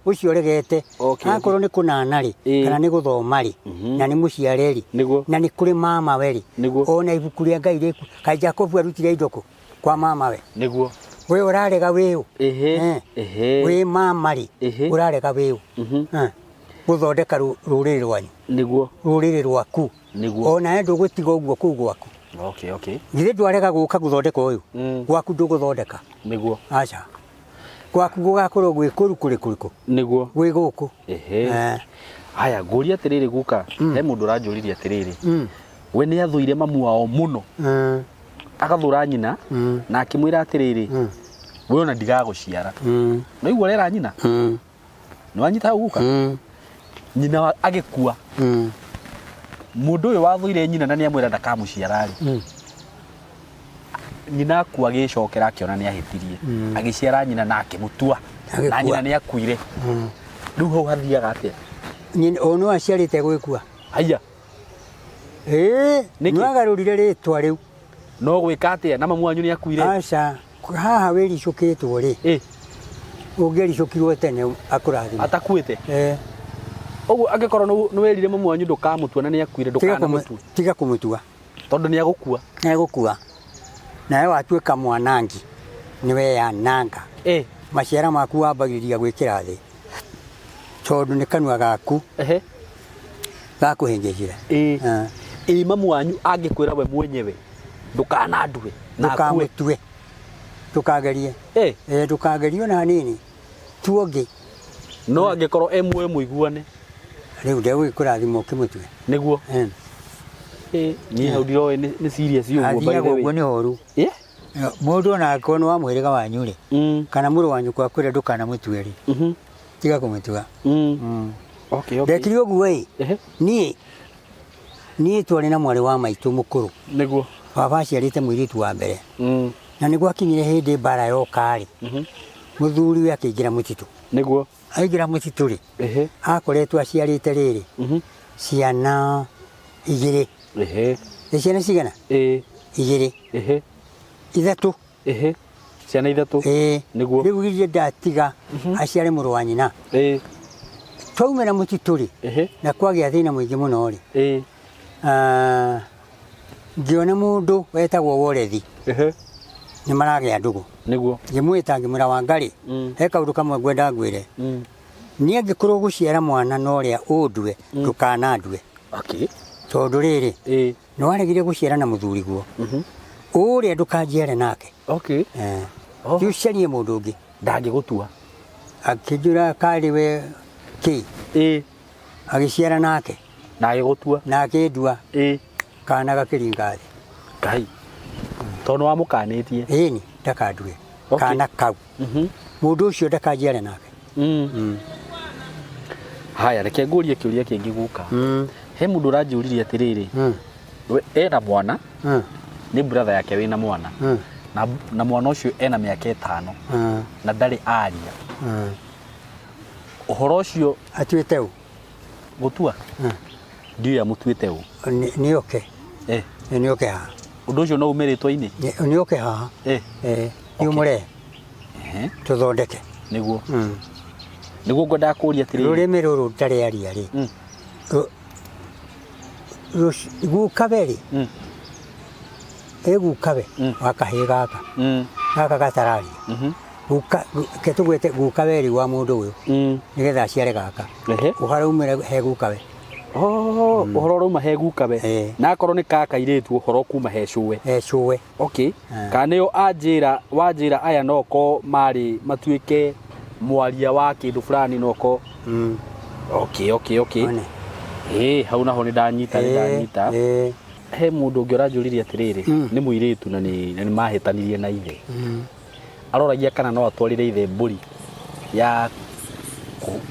Ũcio ũregete. Akorwo nĩ kũnana rĩ, kana nĩ gũthoma rĩ, na nĩ mũciare rĩ, Nĩguo. na nĩ kũrĩ mama we rĩ, Nĩguo. ona ibuku rĩa Ngai rĩku, kaĩ Jacobu arutire indo kũ? Kwa mama we. Nĩguo. We ũrarega wĩũ. Ehe. Ehe. Wĩ mama rĩ, Ehe. ũrarega wĩũ. Gũthondeka rũrĩrĩ rwanyu. Nĩguo. Rũrĩrĩ rwaku. Nĩguo. Ona ndũgũtiga ũguo kũu gwaku. Okay, okay. Githĩ ndwarega gũka gũthondeka ũyũ? Gwaku ndũgũthondeka. Nĩguo. Aca. Gwaku gũgakorwo gwĩ kũru kũrĩ kũrĩkũ? Nĩguo. Gwĩ gũkũ. Ehe. Haya, ngũria atĩrĩrĩ guka, he mũndũ ũranjũririe atĩrĩrĩ. We nĩ athũire mamu wao mũno. Agathũra nyina, na akĩmwĩra atĩrĩrĩ, we ona ndigagũciara. No igua ũrera nyina? Nĩ wanyita hau guka? Nyina agĩkua. Mũndũ ũyũ wathũire nyina na nĩamwĩra ndakamũciara rĩ. Nyina akua agĩcokera akĩona nĩ ahĩtirie. Agĩciara nyina na akĩmũtua. Na nyina nĩ akuire. Rĩu hau hathiaga atĩa? Nyina o no aciarĩte gwĩkua. Haiya. Ĩĩ, nĩ agarũrire rĩtwa rĩu. No gwĩka atĩa na mamu wanyu nĩ akuire? Aca, haha wĩricũkĩtwo rĩ. Ũngĩericũkirwo tene akũrathime. Atakuĩte? Ũguo angĩkorwo nĩ werire mamu wanyu ndũkamũtua na nĩ akuire ndũkanamũtue. Tiga kũmũtua. Tondũ nĩ egũkua. Nĩ egũkua. Nawe watuĩka mwanangi nĩ weyananga. Maciara maku wambagĩrĩria gwĩkĩra thĩ. Tondũ nĩ kanua gaku. Gakũhĩngĩcire. Ĩ mamu wanyu angĩkwĩra we mwenyewe ndũkanandue na akue. Ndũkamũtue. Ndũkagerie. Ndũkagerie ona hanini. Tua ũngĩ. No angĩkorwo e muoyo mũiguane. Rĩu ndegũgĩkũrathima ũkĩmũtue. Nĩguo. Niĩ hau ndiroĩ nĩ serious ũguo by the Athiaga way. ũguo nĩ horu. Mũndũ ona angĩkorwo nĩ wa mũhĩrĩga wanyu rĩ, kana mũrũ wa nyũkwa akwĩre ndũkanamũtue rĩ, tiga kũmũtua. Okay, okay. Ndekire ũguo ĩ, niĩ twarĩ na mwarĩ wa maitũ mũkũrũ. Nĩguo. Baba aciarĩte mũirĩtu wa mbere. Na nĩ gwakinyire hĩndĩ mbara yoka rĩ, mũthuri we akĩingĩra mũtitũ. Nĩguo. Aingĩra mũtitũ rĩ, akoretwo aciarĩte rĩrĩ, ciana igĩrĩ. Nĩ ciana cigana? Igĩrĩ. Ithatũ. Ciana ithatũ. Nĩguo. Rĩu githĩ ndatiga aciare mũrũ wa nyina. Twaumĩra mũtitũ rĩ, na kwagĩa thĩna mũingĩ mũno rĩ. Ngĩona mũndũ wetagwo Worethi. Nĩ maragĩa ndũgũ. Nĩguo. Ngĩmwĩta ngĩmwĩra Wangarĩ, he kaũndũ kamwe ngwenda ngwĩre. Niĩ angĩkorwo gũciara mwana na ũrĩa ũndue, ndũkanandue. Okay. Tondũ rĩrĩ, nĩ waregire gũciara na mũthuriguo. Ũrĩa ndũkanjiare nake. Okay. Thiĩ ũcarie mũndũ ũngĩ. Ndangĩgũtua. Akĩnjĩra karĩ we kĩ. Agĩciara nake. Na agĩgũtua. Na akĩndua. Kana gakĩringa thĩ. Ngai. Tondũ nĩ wamũkanĩtie. Ĩni, ndakandue. Kana kau. Mũndũ ũcio ndakanjiare nake. Haya, reke ngũrie kĩũria kĩngĩ guka. He mũndũ ũranjũririe atĩrĩrĩ, we ena mwana, nĩ brother yake wĩna mwana, na mwana ũcio ena mĩaka 5 na ndarĩ aria. Ũhoro ũcio Atuĩte ũ? Gũtua ndiũĩ amũtuĩte ũ. Nĩ oke. Nĩ oke haha. Ũndũ ũcio no ume rĩtwa-inĩ? Nĩ oke haha. Nĩ ũmũrehe. Tũthondeke. Nĩguo. Nĩguo ngwendaga kũria atĩrĩrĩ. Rũrĩmĩ rũrũ ndarĩ aria rĩ. Gukawe rĩ. Ĩ gukawe wa kahĩĩ gaka. Gaka gatararia. Guka ke tũgwĩte gukawe rĩ wa mũndũ ũyũ. Nĩgetha aciare gaka. Ũhoro umĩre he gukawe. Oh, ũhoro ũrauma he gukawe. Na akorwo nĩ ka kairĩtu ũhoro kuma he cũwe. He cũwe. Okay. Kana nĩyo anjĩra wanjĩra aya noko marĩ matuĩke mwaria wa kĩndũ fulani noko. Okay, okay, okay. Ĩĩ, hau naho nĩ ndanyita, nĩ ndanyita. He mũndũ ũngĩ ũranjũririe atĩrĩrĩ, nĩ mũirĩtu na nĩ mahĩtanirie na ithe. Aroragia kana no atwarĩre ithe mbũri ya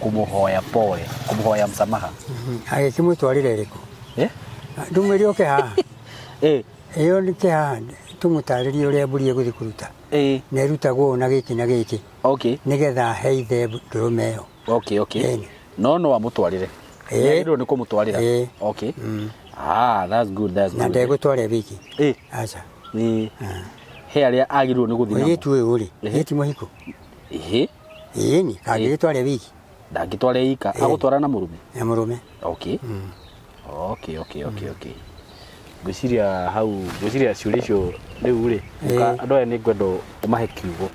kũmũhoya pole, kũmũhoya msamaha. Agĩkĩmũtwarĩra ĩrĩkũ? Ndũmwĩre oke haha. Ĩyo nĩ ke haha tũmũtarĩrie ũrĩa mbũri ĩgũthiĩ kũruta. Na ĩrutagwo ũũ na gĩkĩ na gĩkĩ. Nĩgetha ahe ithe ndũrũme ĩyo. Okay, okay. No no amũtwarĩre. Nĩagĩrĩirwo nĩ kũmũtwarĩra. Okay. Ah, that's good, that's Na good. ndegũtwara wiki. Aca. He arĩa agĩrĩirwo nĩ gũthiĩ namo. Mũirĩtu ũyũ rĩ, ĩ ti mũhiku? Ĩni, kangĩgĩtwara wiki. Ndangĩtwara ika, agũtwara na mũrũme? Na mũrũme. Okay. Okay, okay, okay, okay. Ngwĩciria hau, ngwĩciria ciũria icio rĩu rĩ, andũ aya nĩ ngwenda ũmahe kiugo.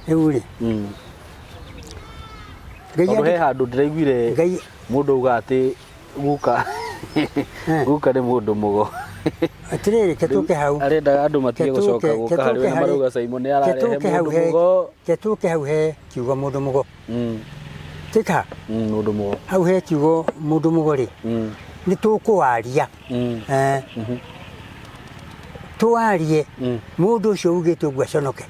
Rĩu rĩ. Tondũ he handũ ndĩraiguire mũndũ auga atĩ guka guka nĩ mũndũ mũgo. Atĩrĩrĩ, ke tũke hau. Arendaga andũ matige gũcoka gũka harĩ we na marauga Simon nĩ ararehe mũndũ mũgo. Ke tũke hau he kiugo mũndũ mũgo. Tika. Mũndũ mũgo. Hau he kiugo mũndũ mũgo rĩ. Nĩ tũkũwaria. Tũwarie mũndũ ũcio ugĩte ũguo aconoke.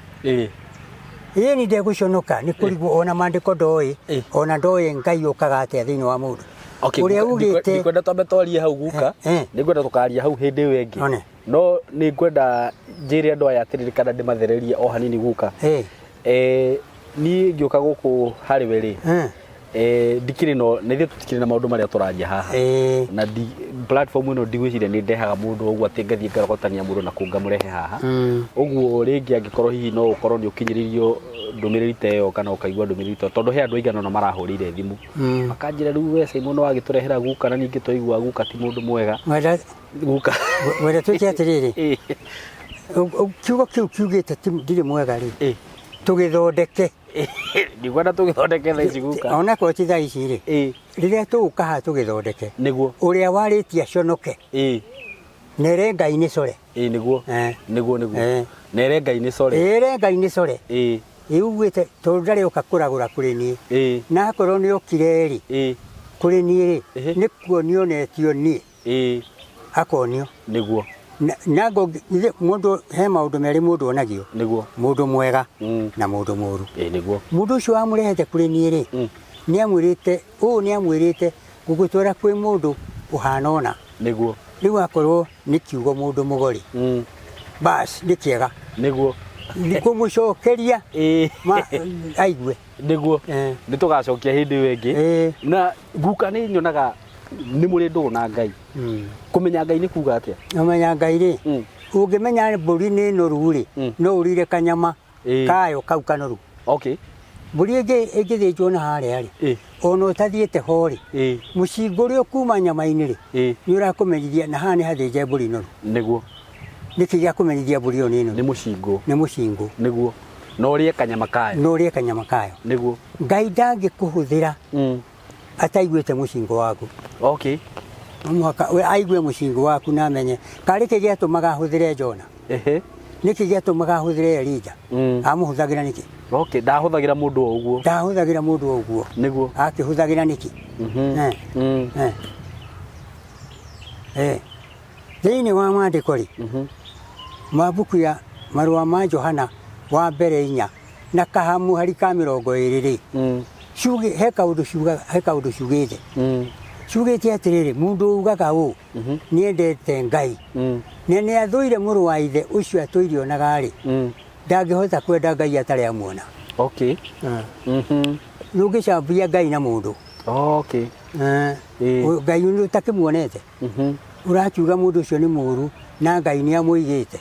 Ĩĩ ni ndegũconoka nĩ kũrigwo ona maandĩko ndoĩ ona ndoĩ Ngai ũkaga atĩa thĩinĩ wa mũndũ. Ũrĩa ugĩte ndikwenda twambe twarie hau guka, nĩngwenda tũkaria hau hĩndĩ ĩyo ĩngĩ. No nĩngwenda njĩre andũ aya atĩrĩrĩ kana ndĩmathererie o hanini guka. Niĩ ngĩũka gũkũ harĩ we rĩ, ndikĩrĩ no na ithuĩ tũtikĩrĩ na maũndũ marĩa tũraria haha. Na platform ĩno ndigwĩciria nĩ ndehaga mũndũ ũguo atĩ ngathiĩ ngarogotania mũndũ na kũu ngamũrehe haha. Ũguo rĩngĩ angĩkorwo hihi no ũkorwo nĩ ũkinyĩrĩirio ndũmĩrĩri ta ĩyo kana ũkaigua ndũmĩrĩri ta ĩyo, tondũ he andũ aigana ũna marahũrĩire thimũ. Makanjĩra rĩu we Simon wagĩtũrehera guka na ningĩ twaigua guka ti mũndũ mwega. Guka. Wenda twĩke atĩrĩrĩ, kiugo kĩu kiugĩte ndirĩ mwega rĩ, tũgĩthondeke. Ndikwenda tũgĩthondeke thaa ici guka. Ona korwo ti thaa ici rĩ, rĩrĩa tũgũka haha tũgĩthondeke. Nĩguo. Ũrĩa warĩtie aconoke. Nere Ngai nĩ core. Nĩguo. Nĩguo, nĩguo. Nere Ngai nĩ core. Ere Ngai nĩ core. Ĩugĩte tondũ ndarĩ oka kũragũra kũrĩ niĩ. Na akorwo nĩ okire rĩ, kũrĩ niĩ rĩ, nĩ kuonio onetio niĩ. Akonio. Nĩguo. Na mũndũ he maũndũ merĩ mũndũ onagio. Nĩguo. Mũndũ mwega na mũndũ mũũru. Nĩguo. Mũndũ ũcio wamũrehete kũrĩ niĩ rĩ, nĩ amwĩrĩte, ũũ nĩ amwĩrĩte ngũgũtwara kwĩ mũndũ ũhana ũna. Nĩguo. Rĩu akorwo nĩ kiugo mũndũ mũgo rĩ, bas nĩ kĩega. Nĩguo. Nĩ kũmũcokeria aigue. Nĩguo. Nĩ tũgacokia hĩndĩ ĩyo ĩngĩ. Na guka nĩ nyonaga nĩ mũrĩ ndũgũ na Ngai. Kũmenya Ngai nĩ kuga atĩa? Kũmenya Ngai rĩ, ũngĩmenya mbũri nĩ noru rĩ, no ũrire kanyama kayo kau kanoru. Okay. Mbũri ĩngĩthĩnjwo na harĩa rĩ, ona ũtathiĩte ho rĩ, mũcingo ũrĩa ũkuma nyama-inĩ rĩ, nĩ ũrakũmenyithia na haha nĩ hathĩnje mbũri noru. Nĩguo. Nĩkĩ gĩakũmenyithia mbũri ĩyo nĩ noru? Nĩ mũcingo. Nĩ mũcingo. Nĩguo. Na ũrĩe kanyama kayo. Na ũrĩe kanyama kayo. Nĩguo. Ngai ndangĩkũhũthĩra ataiguĩte mũcingo waku. Okay. No mũhaka we aigue mũcingo waku na amenye karĩ kĩ gĩatũmaga ahũthĩre Jona. Nĩkĩ gĩatũmaga ahũthĩre Elija? Amũhũthagĩra nĩkĩ? Okay, ndahũthagĩra mũndũ o ũguo. Ndahũthagĩra mũndũ o ũguo. Nĩguo. Akĩhũthagĩra nĩkĩ? Thĩinĩ wa maandĩko rĩ, mabuku ya marũa ma Johana wa mbere 4 Na kahamuhari ka 20 rĩ, ciuge he kaũndũ ciugaga, he kaũndũ ciugĩte. Ciugĩte atĩrĩrĩ, mũndũ ugaga ũũ nĩendete Ngai na nĩathũire mũrũ wa ithe ũcio atũire onaga rĩ, ndangĩhota kwenda Ngai atarĩ amuona. Ndũngĩcambia Ngai na mũndũ. Ngai nĩ ũtakĩmuonete, ũrakiuga mũndũ ũcio nĩ mũũru na Ngai nĩ amũigĩte.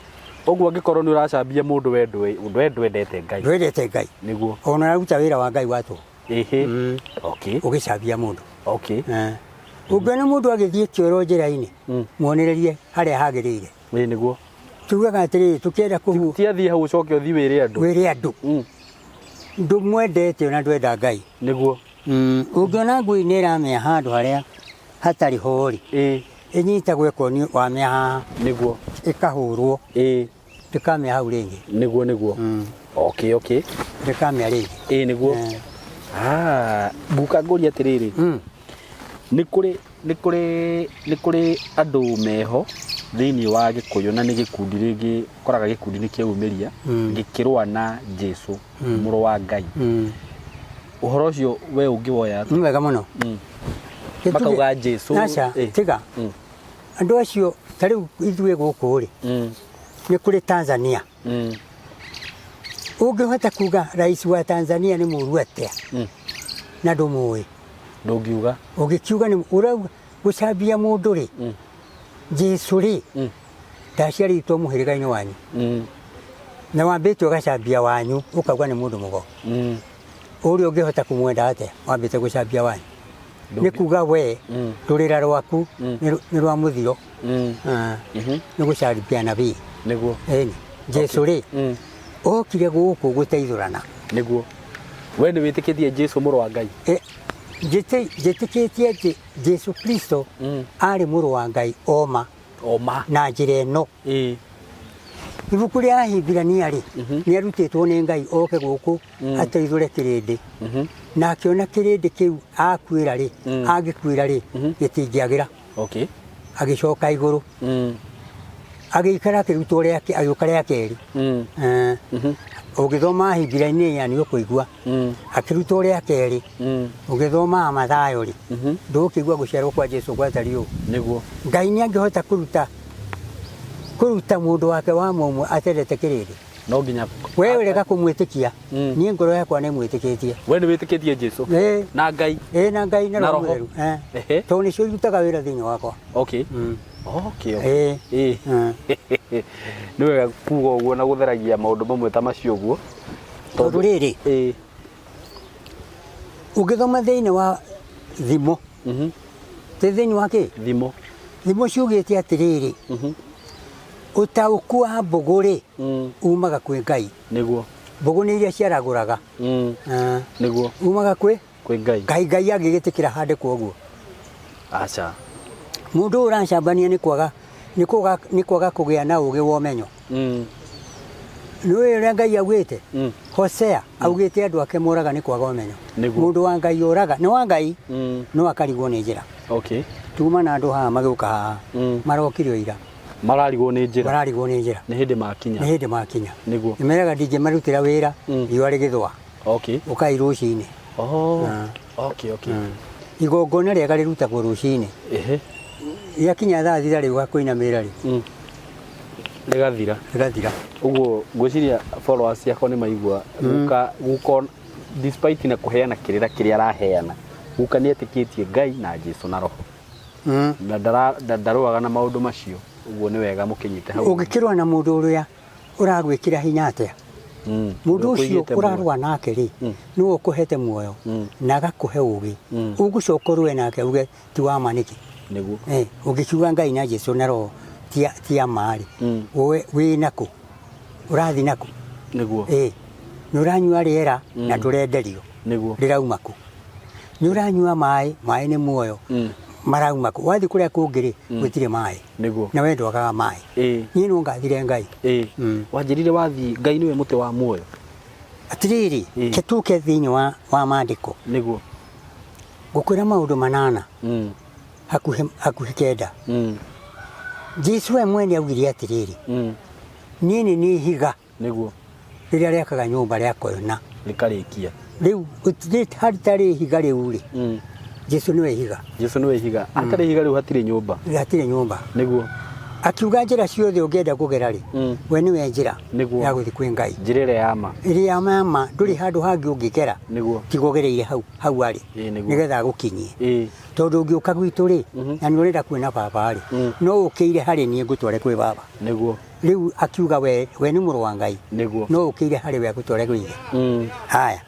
Ũguo angĩkorwo nĩ ũracambia mũndũ we we ndwendete Ngai. Ndwendete Ngai. Nĩguo. Ona ũraruta wĩra wa Ngai wa tũhũ. Ũgĩcambia mũndũ. Ũngĩona mũndũ agĩthiĩ kĩoro njĩra-inĩ, muonererie harĩa hagĩrĩire. Ĩĩ nĩguo. Tugaga atĩrĩrĩ, tũkĩenda kũhu Ti athiĩ hau ũcoke ũthiĩ wĩre andũ. Wĩre andũ. Ndũmwendete ona ndwenda Ngai. Nĩguo. Ũngĩona ngui nĩ ĩramĩa handũ harĩa hatarĩ ho rĩ, ĩnyitagwo ĩkonio wamĩa haha. Nĩguo. Ĩkahũrwo. Ndĩkamĩa hau rĩngĩ. Nĩguo nĩguo. Okay okay. Ndĩkamĩa rĩngĩ. Ĩĩ nĩguo. Ah, nguka ngũria atĩrĩrĩ. Nĩ kũrĩ nĩ kũrĩ nĩ kũrĩ andũ meho thĩinĩ wa Gĩkũyũ na nĩ gĩkundi rĩngĩ ũkoraga gĩkundi nĩ kĩeyumĩria gĩkĩrũa na Jesu mũrũ wa Ngai. Ũhoro ũcio we ũngĩwoya atĩa? Nĩ wega mũno. Makauga Jesu Aca, tiga. Andũ acio ta rĩu ithuĩ gũkũ rĩ, nĩ kũrĩ Tanzania. Ũngĩhota kuga rais wa Tanzania nĩ mũru atĩa na ndũmũĩ? Ndũngiuga. Ũngĩkiuga nĩ ũrauga gũcambia mũndũ rĩ, Jesu rĩ, ndaciarĩtwo mũhĩrĩga-inĩ wanyu. Na wambĩte ũgacambia wanyu ũkauga nĩ mũndũ mũgo. Ũrĩa ũngĩhota kũmwenda atĩa wambĩte gũcambia wanyu? Nĩ kuga we rũrĩra rwaku nĩ rwa mũthiro. Nĩ gũcambia nabii. Nĩguo. Ĩni. Jesu rĩ, okire gũkũ gũteithũrana. Nĩguo. We nĩ wĩtĩkĩtie Jesu mũrũ wa Ngai? Njĩtĩkĩtie atĩ Jesu Kristo arĩ mũrũ wa Ngai oma. Oma. Na njĩra ĩno. Ibuku rĩa Ahibirania rĩ, nĩ arutĩtwo nĩ Ngai oke gũkũ ateithũre kĩrĩndĩ. Na akĩona kĩrĩndĩ kĩu akuĩra rĩ, angĩkuĩra rĩ, gĩtingĩagĩra. Agĩcoka igũrũ. Agĩikara akĩrutwo rĩa agĩũka rĩa kerĩ. Ũngĩthoma Ahibirania nĩ ũkũigua. Akĩrutwo rĩa kerĩ. Ũngĩthoma Mathayo rĩ, ndũgũkĩigua gũciarwo kwa Jesu gwatariĩ ũũ. Nĩguo. Ngai nĩ angĩhota kũruta kũruta mũndũ wake wa mũmwe atendete kĩrĩndĩ. No nginya we ũrega kũmwĩtĩkia. Niĩ ngoro yakwa nĩ mwĩtĩkĩtie. We nĩ wĩtĩkĩtie Jesu? Ĩĩ. Na Ngai? Ĩĩ, na Ngai na Na Roho Roho. Mũtheru. Tondũ nĩcio irutaga wĩra thĩinĩ wakwa. Ĩĩ. Nĩ wega kuga ũguo na gũtheragia maũndũ mamwe ta macio ũguo. Tondũ rĩrĩ, ũngĩthoma thĩinĩ wa thimo, Thĩ thĩinĩ wa kĩ? Thimo. Thimo ciugĩte atĩrĩrĩ, ũtaũku wa mbũgũ rĩ, umaga kwĩ Ngai. Nĩguo. Mbũgũ nĩ iria ciaragũraga. Nĩguo. Umaga kwĩ? Kwĩ Ngai. Ngai, Ngai angĩgĩtĩkĩra handĩkwo ũguo. Aca. Mũndũ ũyũ ũracambania nĩ kwaga, nĩ kwaga, nĩ kwaga kũgĩa na ũgĩ wa ũmenyo. Nĩ ũĩ ũrĩa Ngai augĩte? Hosea augĩte andũ ake moraga nĩ kwaga ũmenyo. Nĩguo. Mũndũ wa Ngai oraga, nĩ wa Ngai, no akarigwo nĩ njĩra. Tuma na andũ haha magĩũka haha, marokire o ira. Mararigwo nĩ njĩra. Mararigwo nĩ njĩra. Nĩ hĩndĩ makinya. Nĩ hĩndĩ makinya. Nĩguo. Nĩ meraga ndingĩmarutĩra wĩra, riũa rĩgĩthũa. Ũkai rũcinĩ. Igongona rĩega rĩrutagwo rũcinĩ. Rĩakinya thaa thita rĩu kũinamĩrĩra rĩ. Rĩgathira. Rĩgathira. Ũguo ngwĩciria followers ciakwa nĩ maigua guka, guka despite na kũheana kĩrĩra kĩrĩa araheana, guka nĩ etĩkĩtie Ngai na Jesu na Roho. Na ndarũaga na maũndũ macio. Ũguo nĩ wega mũkĩnyite hau. Ũngĩkĩrũa na mũndũ ũrĩa ũragwĩkĩra hinya atĩa? Mũndũ ũcio Ũkũigĩte muoyo. ũrarũa nake rĩ, nĩwe ũkũhete muoyo na agakũhe ũgĩ. Ũgũcoka ũrũe nake uge ti wa ma nĩkĩ? Nĩguo. Ũngĩkiuga Ngai na Jesu na Roho ti a ma rĩ, we wĩ nakũ? Ũrathiĩ nakũ? Nĩguo. Nĩ ũranyua rĩera na ndũrenderio. Nĩguo. Rĩrauma kũ? Nĩ ũranyua maĩ, maĩ nĩ muoyo. Marauma kũ? Wathiĩ kũrĩa kũngĩ rĩ, gũtirĩ maĩ. Nĩguo. Na we ndwagaga maĩ. Niĩ no ngathire Ngai. Wanjĩrire wathiĩ Ngai nĩwe mũtĩ wa muoyo. Atĩrĩrĩ, ke tũke thĩinĩ wa maandĩko. Nĩguo. Ngũkwĩra maũndũ manana. Hakuhĩ, hakuhĩ kenda. Jesu we mwene augire atĩrĩrĩ, niĩ nĩ niĩ ihiga. Nĩguo. Rĩrĩa rĩakaga nyũmba rĩakoyona. Rĩkarĩkia. Rĩu gũtirĩ hatarĩ ihiga rĩu rĩ, Jesu nĩwe ihiga. Jesu nĩwe ihiga. Hatarĩ ihiga rĩu hatirĩ nyũmba. Hatirĩ nyũmba. Nĩguo. Akiuga njĩra ciothe ũngĩenda kũgera rĩ, we nĩwe njĩra Nĩguo. ya gũthiĩ kwĩ Ngai. Njĩra ĩrĩa ya ma. Ĩrĩa ya ma, ndũrĩ handũ hangĩ ũngĩgera Nĩguo. tiga ũgereire hau hau arĩ. Ĩĩ, nĩguo. Nĩgetha agũkinyie. Ĩĩ. Tondũ ũngĩũka gwitũ rĩ, na nĩ ũrenda kuona baba rĩ, no ũkĩire harĩ niĩ ngũtware kwĩ baba. Nĩguo. Rĩu akiuga we nĩ mũrũ wa Ngai. Nĩguo. No ũkĩire harĩ we agũtware gwĩ ithe. Haya.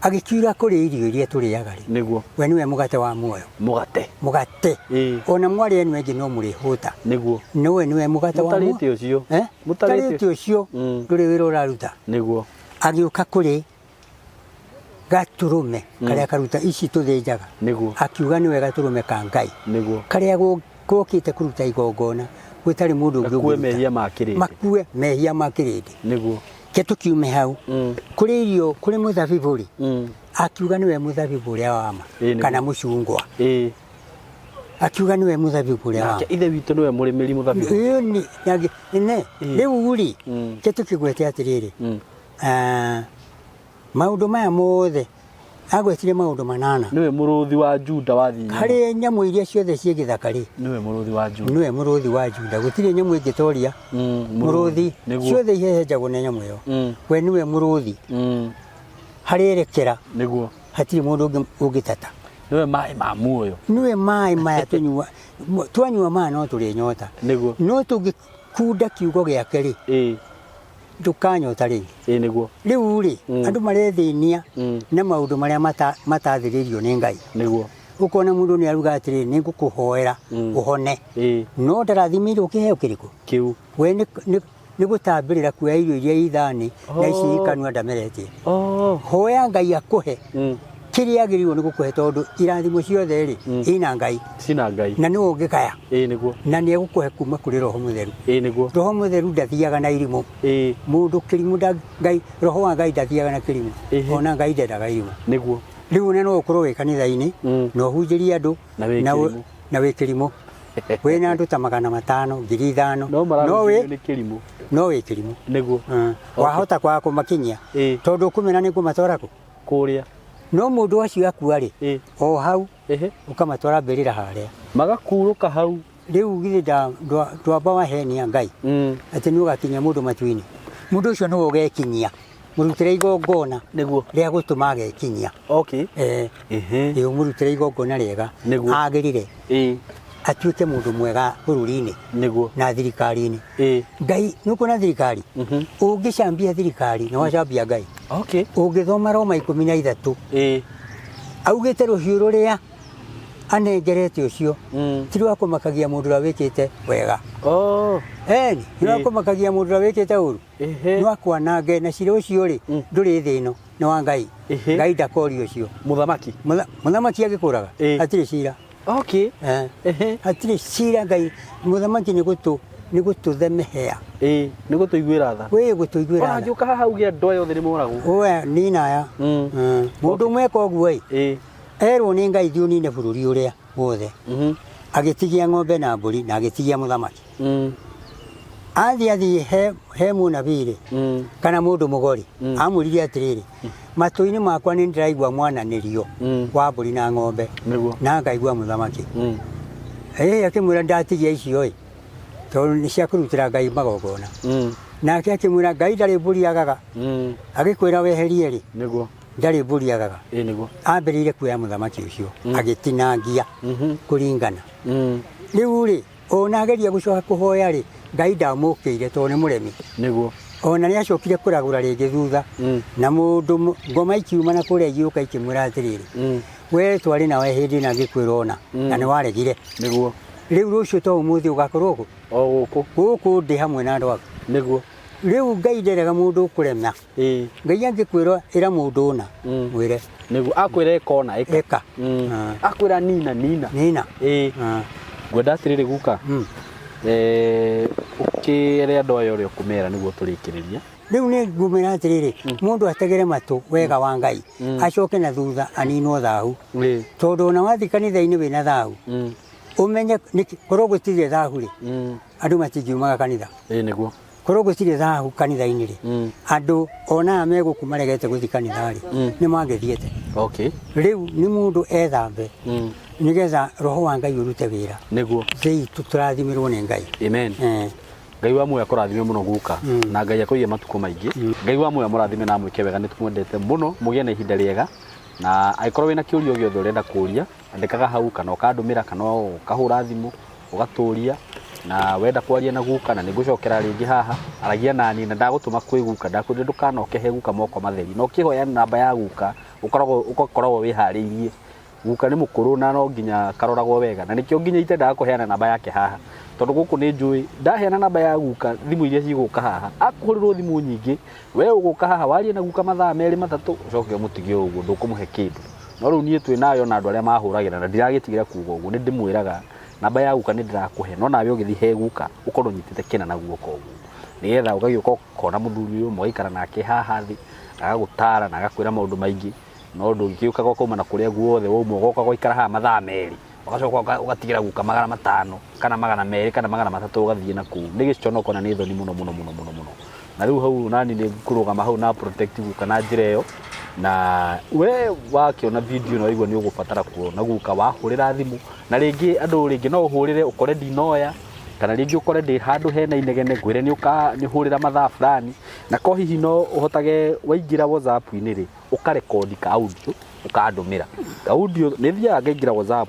Agĩkiuga kũrĩ irio iria tũrĩaga rĩ, Nĩguo. we nĩwe mũgate wa muoyo. Mũgate. Mũgate. Ĩĩ. Ona mwarĩ enu aingĩ no mũrĩhũta. Nĩguo. Nowe nĩwe mũgate wa muoyo. Mũtarĩte ũcio. Eh? Mũtarĩte Mũtarĩte ũcio ndũrĩ wĩra ũraruta. Nĩguo. Agĩũka kũrĩ gatũrũme karĩa karuta ici tũthĩnjaga. Nĩguo. Akiuga nĩwe gatũrũme ka Ngai. Nĩguo. Karĩa gokĩte kũruta igongona gũtarĩ mũndũ ũngĩ Gakue ũngĩruta. mehia ma kĩrĩndĩ. Makue mehia ma kĩrĩndĩ. Nĩguo. Ke tũkiume hau. Kũrĩ irio, kũrĩ mũthabibũ rĩ, akiuga nĩwe mũthabibũ ũrĩa wa ma Ĩĩ, nĩguo. kana mũcungwa. Ĩĩ. Akiuga nĩwe mũthabibũ ũrĩa wa ma. Nake ithe witũ nĩwe mũrĩmĩri mũthabibũ. Ĩyo nĩ rĩu rĩ, ke tũkĩgwete atĩrĩrĩ, maũndũ maya mothe agwetire maũndũ manana. Nĩwe mũrũthi wa Juda wathiĩ nyuma. Harĩ nyamũ iria ciothe ciĩ gĩthaka rĩ, Nĩwe mũrũthi wa Juda. nĩwe mũrũthi wa Juda. Gũtirĩ nyamũ ĩngĩtoria mũrũthi. Nĩguo. Ciothe ihehenjagwo nĩ nyamũ ĩyo. We nĩwe mũrũthi. Harĩ erekera Nĩguo. hatirĩ mũndũ ũngĩtata. Nĩwe maĩ ma muoyo. Nĩwe maĩ maya tũnyua. Twanyua maya no tũrĩ nyota. Nĩguo. No tũngĩkunda kiugo gĩake rĩ, Ĩĩ. ndũkanyota rĩngĩ. Ĩĩ, nĩguo. Rĩu rĩ, andũ marethĩnia na maũndũ marĩa matathĩrĩirio nĩ Ngai. Nĩguo. Ũkona mũndũ nĩ aruga atĩrĩrĩ, nĩ ngũkũhoera ũhone. Ĩĩ. No ndarathimĩirwo kĩheo kĩrĩkũ? Kĩu. We nĩ gũtambĩrĩra kuoya irio iria ithani na ici ikanua ndameretie. Hoya Ngai akũhe kĩrĩa agĩrĩirwo nĩ gũkũhe tondũ irathimo ciothe rĩ, ina Ngai. Cina Ngai. Na nĩwe ũngĩkaya. Ĩĩ, nĩguo. Na nĩ egũkũhe kuma kũrĩ Roho Mũtheru. Ĩĩ, nĩguo. Roho Mũtheru ndathiaga na irimũ. Ĩĩ. Mũndũ kĩrimũ Ngai, Roho wa Ngai ndathiaga na kĩrimũ. Ona Ngai ndendaga irimũ. Nĩguo. Rĩu ona no ũkorwo wĩ kanitha-inĩ, na ũhunjĩrie andũ, Na wĩ kĩrimũ. na wĩ kĩrimũ. Wĩna andũ ta 500, 5,000. No marahunjĩrio nĩ kĩrimũ. No wĩ kĩrimũ. Nĩguo. Wahota kwaga kũmakinyia. Tondũ ũkũmena nĩ kũmatwara kũ? Kũrĩa. No mũndũ acio akua rĩ, o hau, ũkamatwara mbĩrĩra harĩa. Magakurũka hau. Rĩu githĩ ndwamba wahenia Ngai atĩ nĩ ũgakinyia mũndũ matu-inĩ. Mũndũ ũcio nĩwe ũgekinyia. Mũrutĩre igongona Nĩguo. rĩa gũtũma agekinyia. Okay. Ĩĩ, ũmũrutĩre igongona rĩega. Nĩguo. Agĩrĩre. Atuĩke mũndũ mwega bũrũri-inĩ. Nĩguo. Na thirikari-inĩ. Ĩĩ. Ngai, nĩ ũkuona thirikari? Ũngĩcambia thirikari, nĩ wacambia Ngai. Okay. Ũngĩthoma Roma 13. Ĩĩ. Augĩte rũhiũ rũrĩa anengerete ũcio, ti rwa kũmakagia mũndũ ũrĩa wĩkĩte wega. Ĩni, nĩ rwa kũmakagia mũndũ ũrĩa wĩkĩte ũru. Nĩ wa kwanange na cira ũcio rĩ, ndũrĩ thĩ ĩno, nĩ wa Ngai. Ngai ndakoria ũcio. Mũthamaki. Mũthamaki angĩkũraga, hatirĩ cira. Okay. Hatirĩ cira Ngai. Mũthamaki nĩ gũtũthemehea. Ĩĩ, nĩ gũtũiguĩra tha. Wĩ gũtũiguĩra Ona tha. angĩũka haha auge andũ aya othe nĩ moragwo. We, nina aya. Mũndũ ũmwe eka ũguo ĩ, erwo nĩ Ngai thiĩ ũnine bũrũri ũrĩa wothe. Agĩtigia ng'ombe na mbũri na agĩtigia mũthamaki. Athiĩ athiĩ he mũnabii rĩ, kana mũndũ mũgori, amwĩrire atĩrĩrĩ, matũ-inĩ makwa nĩ ndĩraigua mwananĩrio wa mbũri na ng'ombe, na ngaigua mũthamaki. Ĩĩ, akĩmwĩra ndatigia icio ĩ, tondũ nĩ cia kũrutĩra Ngai magongona. Nake akĩmwĩra Ngai ndarĩ mbũri agaga. Agĩkwĩra weherie rĩ, Nĩguo. ndarĩ mbũri agaga. Ĩĩ, nĩguo. Ambĩrĩire kuoya mũthamaki ũcio, agĩtinangia kũringana. Rĩu rĩ, ona ageria gũcoka kũhoya rĩ, Ngai ndamũkĩire tondũ nĩ mũremi. Nĩguo. Ona nĩ acokire kũragũra rĩngĩ thutha. Na mũndũ ngoma ikiuma na kũrĩa igĩũka ikĩmwĩra atĩrĩrĩ, we twarĩ nawe hĩndĩ ĩna ngĩkwĩra ona, na nĩ waregire. Nĩguo. Rĩu rũciũ to ũmũthĩ ũgakorwo kũ? O gũkũ. Gũkũ ndĩ hamwe na andũ aku. Nĩguo. Rĩu Ngai nderega mũndũ ũkũrema. Ĩĩ. Ngai angĩkwĩra ĩra mũndũ ũna, mwĩre. Nĩguo. Akwĩra ĩka ũna, ĩka. Ĩka. Akwĩra nina, nina. Nina. Ĩĩ. Ngwenda atĩrĩrĩ guka. Ũkĩre andũ aya ũrĩa ũkũmera nĩguo tũrĩkĩrĩrie. Rĩu nĩ ngũmera atĩrĩrĩ, mũndũ ategere matũ wega wa Ngai, acoke na thutha aninwo thahu. Tondũ ona wathiĩ kanitha-inĩ wĩna thahu, ũmenye korwo gũtirĩ thahu rĩ, andũ matingiumaga kanitha. Ĩĩ, nĩguo. Korwo gũtirĩ thahu kanitha-inĩ rĩ, andũ ona aya me gũkũ maregete gũthiĩ kanitha rĩ, nĩ mangĩthiĩte. Rĩu nĩ mũndũ ethambe nĩgetha roho wa Ngai ũrute wĩra. Nĩguo. Thĩ itũ tũrathimĩrwo nĩ Ngai. Amen. Ngai wa muoyo akũrathime mũno guka, na Ngai akũige matukũ maingĩ. Ngai wa muoyo amũrathime na amwĩke wega, nĩ tũmwendete mũno, mũgĩe na ihinda rĩega. Na angĩkorwo wĩna kĩũria o gĩothe ũrenda kũria, andĩkaga hau kana ũkandũmĩra kana ũkahũra thimũ ũgatũria. Na wenda kwaria na guka, na nĩngũcokera rĩngĩ haha, aragia naniĩ na ndagũtũma kwĩ guka, ndakwĩrire ndũkanoke he guka moko matheri. Na ũkĩhoya namba ya guka, ũgakoragwo wĩharĩirie. Guka nĩ mũkũrũ na no nginya karoragwo wega, na nĩkĩo nginya itendaga kũheana namba yake haha, tondũ gũkũ nĩ njũĩ ndaheana namba ya guka thimũ iria cigũka haha, akũhũrĩrwo thimũ nyingĩ, we ũgũka haha warie na guka mathaa merĩ matatũ, ũcoke ũmũtige o ũguo ndũkũmũhe kĩndũ. No rĩu niĩ twĩ nayo na andũ arĩa mahũragĩra na ndiragĩtigĩra kuga ũguo, nĩ ndĩmwĩraga namba ya guka nĩ ndĩrakũhe, no nawe ũgĩthiĩ he guka ũkorwo ũnyitĩte kĩna na guoko ũguo, nĩgetha ũgagĩũka ũkona mũthuri ũyũ mũgaikara nake haha thĩ, agagũtara na agakwĩra maũndũ maingĩ. No ndũngĩũkaga ũkauma na kũrĩa guothe wauma ũgoka gũikara haha mathaa merĩ, ũgacoka ũgatigĩra guka 500 kana 200 kana 300 ũgathiĩ na kũu. Nĩ gĩconoko na nĩ thoni mũno mũno mũno mũno mũno. Na rĩu hau nani nĩ ngũrũgama hau na protect guka na njĩra ĩyo. Na we wakĩona video na waigua nĩ ũgũbatara kuona guka wahũrĩra thimũ, na rĩngĩ andũ rĩngĩ no ũhũrĩre ũkore ndinoya, kana rĩngĩ ũkore ndĩ handũ hena inegene ngwĩre nĩ ũkahũrĩra mathaa fulani, na ko hihi no ũhotage waingĩra WhatsApp-inĩ rĩ, ũkarekondi ka audio ũkandũmĩra ka audio. Nĩ thiaga ngaingĩra WhatsApp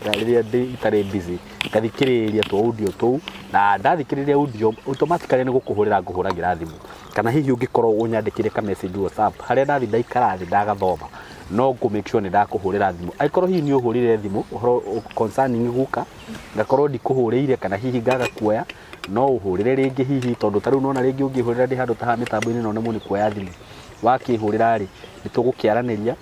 rĩrĩa ndĩ itarĩ busy, ngathikĩrĩria tũ audio tũu, na ndathikĩrĩria audio automatically nĩ gũkũhũrĩra ngũhũragĩra thimũ, kana hihi ũngĩkorwo ũnyandĩkĩre ka message WhatsApp harĩa ndathi ndaikara thĩ ndagathoma, no ngũ make sure nĩ ndakũhũrĩra thimũ. Angĩkorwo hihi nĩ ũhũrire thimũ ũhoro concerning guka, ngakorwo ndikũhũrĩire kana hihi ngaga kuoya, no ũhũrĩre rĩngĩ hihi, tondũ ta rĩu nona rĩngĩ ũngĩhũrĩra ndĩ handũ ta haha mĩtambo-inĩ no nemwo nĩ kuoya thimũ. Wakĩhũrĩra rĩ, nĩ tũgũkĩaranĩria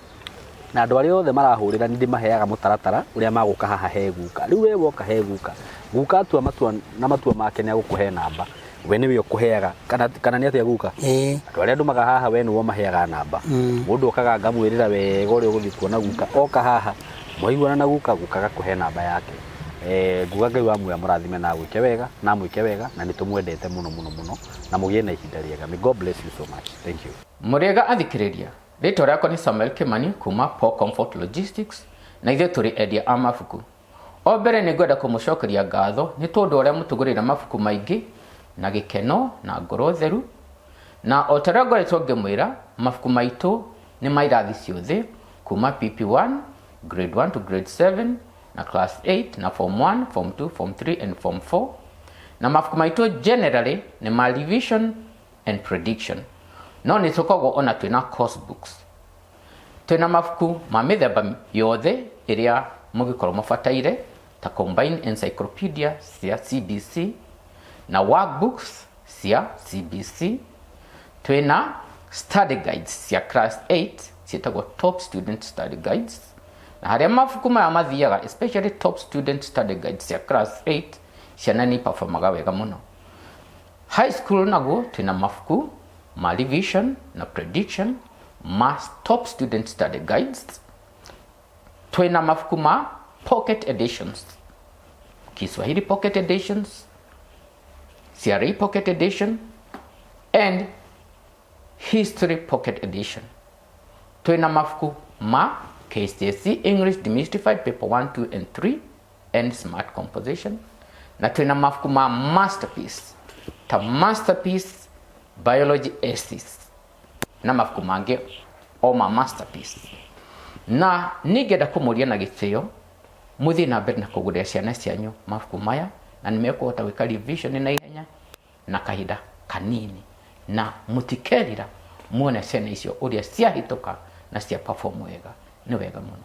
na andũ arĩa othe marahũrĩra, nĩ ndĩmaheaga mũtaratara ũrĩa magũka haha he guka. Rĩu we woka he guka, guka atua matua na matua make nĩ agũkũhe namba, we nĩwe ũkũheaga kana nĩ atĩa guka? Ĩĩ. Andũ arĩa ndũmaga haha we nĩwe ũmaheaga namba. Mũndũ okaga ngamwĩrĩra wega ũrĩa ũgũthiĩ kuona guka, oka haha mwaiguana na guka, guka agakũhe namba yake. Nguga Ngai wa muoyo amũrathime na agwĩke wega na amwĩke wega, na nĩ tũmwendete mũno mũno mũno, na mũgĩe na ihinda rĩega. May God bless you so much. Thank you. Mũrĩega athikĩrĩria, rĩtwa rĩakwa nĩ Samuel Kimani kuma Paul Comfort Logistics, na ithuĩ tũrĩ endia a mabuku. O mbere nĩ ngwenda kũmũcokeria ngatho nĩ tondũ ũrĩa mũtũgũrĩire mabuku maingĩ na gĩkeno na ngoro theru. Na o ta ũrĩa ngoretwo ngĩmwĩra, mabuku maitũ nĩ ma irathi ciothe kuma PP1, grade 1 to grade 7, na class 8, na form 1, form 2, form 3 and form 4. Na mabuku maitũ generally nĩ ma revision and prediction, no nĩ tũkoragwo ona twĩna course books. Twĩna mabuku ma mĩthemba yothe ĩrĩa mũngĩkorwo mũbataire, ta combined encyclopedia cia CBC na workbooks cia CBC. Twĩna study guides cia class 8 ciĩtagwo top student study guides, na harĩa mabuku maya mathiaga, especially top student study guides cia class 8, ciana nĩ performaga wega mũno. High school naguo twĩna mabuku ma revision na prediction ma top student study guides. Twĩna mabuku ma pocket editions, Kiswahili pocket editions, CRE pocket edition and history pocket edition. Twĩna mabuku ma KCSE English Demystified paper 1, 2 and 3 and smart composition, na twĩna mabuku ma masterpiece ta masterpiece biology essays na mabuku mangĩ o ma masterpiece. Na ningĩenda kũmũria na gĩtĩo mũthiĩ na mbere na kũgũrĩra ciana cianyu mabuku maya, na nĩ mekũhota gwĩka revision na ihenya na kahinda kanini, na mũtikerira muone ciana icio ũrĩa ciahĩtũka na cia perform wega. Nĩ wega mũno.